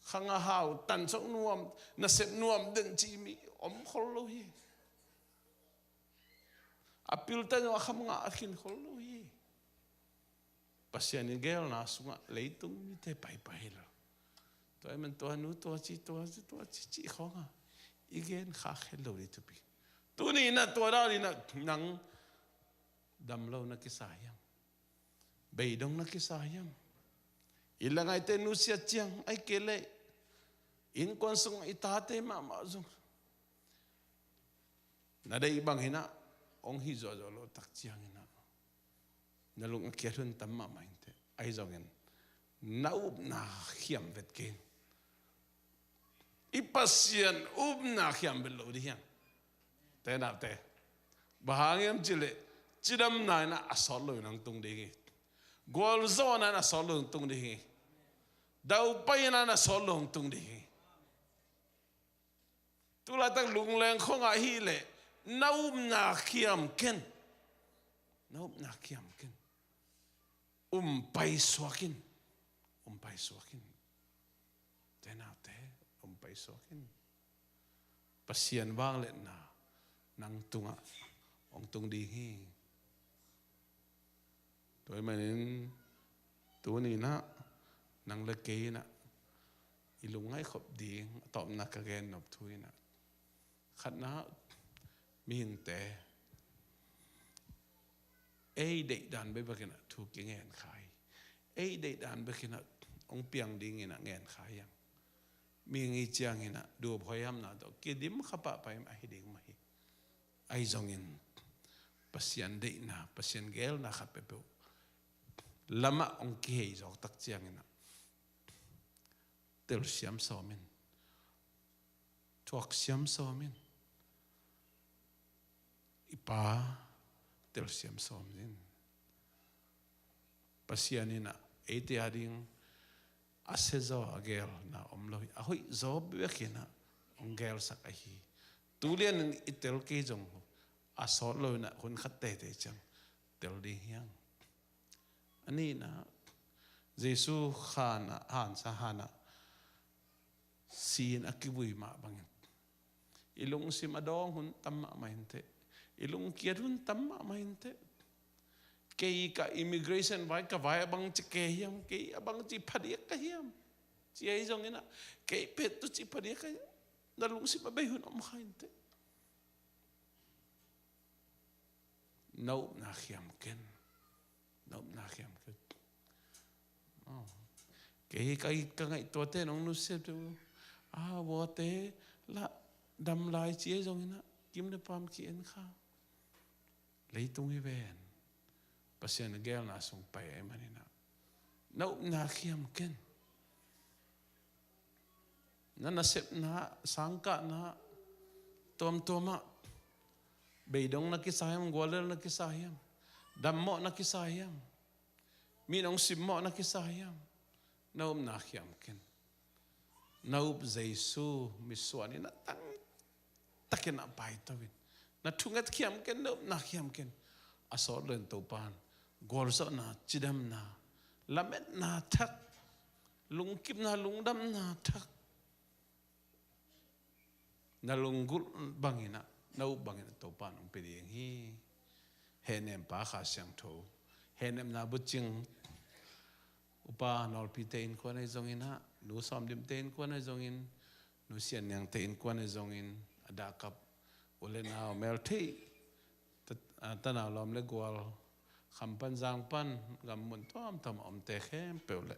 khang a hau, tansuk nuam, nasep nuam den cih mi om khol lo hi. A pilten a kham ngah a khin khol lo hi. Pasian i gelna sungah leitung mite paipai hi lo. Tua ahih manin tua nu, tua ci, tua ci, tua ci, cih khawng a i gen khak het lo ding thupi. Tuni in ah tua dan in ah nang dam lo na kisa hiam? Beidong na kisa hiam? I la ngaite nusia ciang, ahih kei leh innkuan sung i tate mahmah zong na deih bangin ah hong hi zuahzuah loh tak ciangin ah na lung a kiat hun tam mahmah inteh. Ahi zongin na upna khiam vet kei in. I Pasian upna khiam vet lo ding hiam? Te naute, bang hang hiam cih leh cidamna in ah a sawt loin hong tung ding hi. Gualzawhna in a sawt loin hong tung ding hi. Daupaina in a sawt loin hong tung ding hi. Tulaitak lungleng khong ah ahih leh na upna khiam ken. Na upna khiam ken. Um paisuak in. Um paisuak in. Te naute, um paisuak in. Pasian vangliatna nang tungah hong tung ding hi. Tua ahih manin tuni in ah nang le kei in ah i lungngaih khop ding a tawpna ka gen nop thu in ah, khatna, mihingte ei deihdan bek bek in ah thu kingen kha hi. Ei deihdan bek in ah hong piang dingin ah ngen kha hiam? Mihing i ciangin ah duap hoih hiam na tawh kidim kha pahpah hiam? Ahi ding mah hi. Ahi zongin Pasian deihna, Pasian geelna khat peuhpeuh lamah hong kihei zawk tak ciangin ah telsiam sawm in. Thuaksiam sawm in. I Pa, telsiam sawm in. Pasian in ah eite ading a siazaw a geelna om lo hi. A hoihzaw bek in ah hong geelsak ahi hi. Tulian in i tel kei zong a sawt lo in ah hun khat teitei ciang tel ding hi hang. A nihna, Jesu khan ah, hansa han ah si in a kivui mah bangin i lungsim a dawng hun tam mahmah inteh. I lungkiat hun tam mahmah inteh. Kei ka immigration vai, ka vai a bangci kei hiam, kei a bangci phadiak ka hiam, ci ahi zongin ah, kei phet tu ci phadiak ka hiam, na lungsim a bei hun om kha inteh. Na upna khiam ken. Na upna khiam ken. Oh. Kei ka, ka ngaihtuate nong nusiat uh. Ah, vuate lah dam lai ci ahi zongin ah kim le pam ki-en kha. Leitung hi ven. Pasian a geelna sung pai ahih manin ah na upna khiam ken. Na nasepna, sangkahna tuamtuam ah beidong na kisa hiam, guallel na kisa hiam, dammawh na kisa hiam, mi nong simmawh na kisa hiam? Na upna khiam ken. Na up Jesu mitsuan in a tang takin a paito in. Na thunget khiam ken, na upna khiam ken. A sawt lo in Topa in gualzawhna, cidamna, lametna thak, lungkimna, lungdamna thak, na lunggulh bangin ah, na up bangin ah Topa in hong pia ding hi. Hehnempa Kha Siangtho, hehnemna bucing, Upa Nawlpite innkuan ahi zongin ah, Nu Sawm Dim te innkuan ahi zongin, Nu Sian Niang te innkuan ahi zongin, a dahkap u le nau meltheih, ta-, a, tanau lawm le gual, kham pan zang pan, gam mun tuamtuam a omte khempeuh le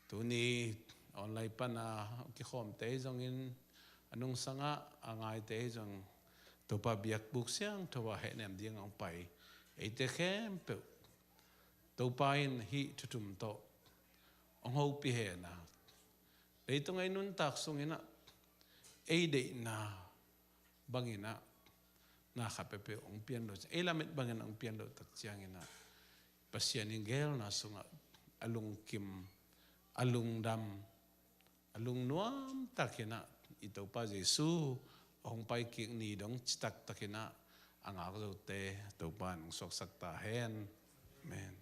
tuni online pan a kikhawmte ahi zongin, a nungsang ah a ngaite ahi zong, Topa biakbuk siangtho ah hehnem ding a hong pai eite khempeuh Topa in hih thu thum tawh hong hopih hen a, leitung ei nuntak sungin ah ei deihna bangin ah na khat peuhpeuh hong pian lo, ei lamet bangin hong pian loh tak ciangin ah Pasian in geelna sungah a lungkim, a lungdam, a lungnuam takin ah i Topa Jesu a hong pai kik ni dong citak takin ah a ngak zote Topa in hong suaksak ta hen. Amen.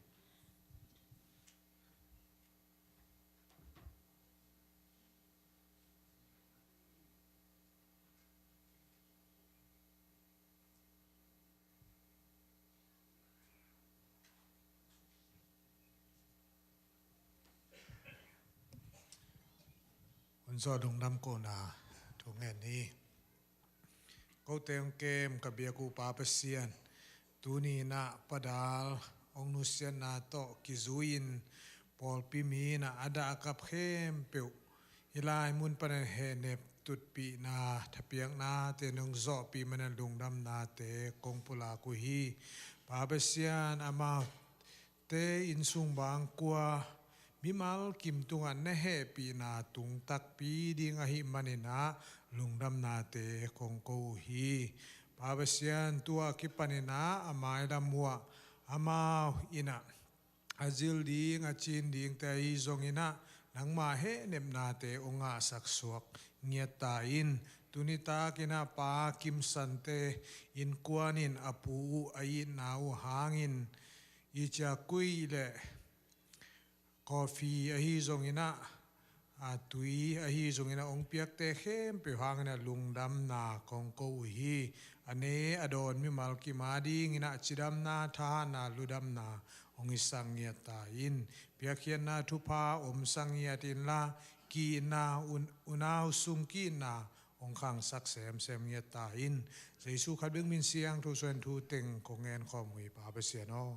Hun zawh lungdam kohna thu ngen ni. Kote hong kem ka biak uh Pa Pasian, tuni in ah Pa Dal hong nusiatna tawh kizui-in pawlpi mi in ah a dah a kap khempeuh hih lai mun panin hehnep tutpihna thapiaknate nong zawhpih manin lungdamnate kong pulak uh hi. Pa Pasian, amaute innsung bangkua mimal kim tungah na hehpihna tung takpi ding ahih manin ah lungdamnate kong ko uh hi. Pa Pasian, tua kipanin ah a mailam uh ah amau in ah a zil ding a cin dingte ahi zongin ah nangma hehnepnate hong ngahsak suak ngiat ta in. Tuni takin ah Pa Kim Sante innkuan in a pu uh a itna uh hangin i ciakui le coffee ahi zongin ah a tui ahi zongin ah hong piakte khempeuh hangin ah lungdamna kong ko uh hi. A ne a dawn mimal kim a dingin ah cidamna, thahatna, ludamna hong hisak ngiat ta in. Piakkhiatna thupha omsak ngiat inla, ki-itna, un-, unau sung ki-itna hong khangsak semsem ngiat ta in. Jesu khat bek min siangtho suangin thu teng kong ngen khawm uh hi, Pa Pasian aw.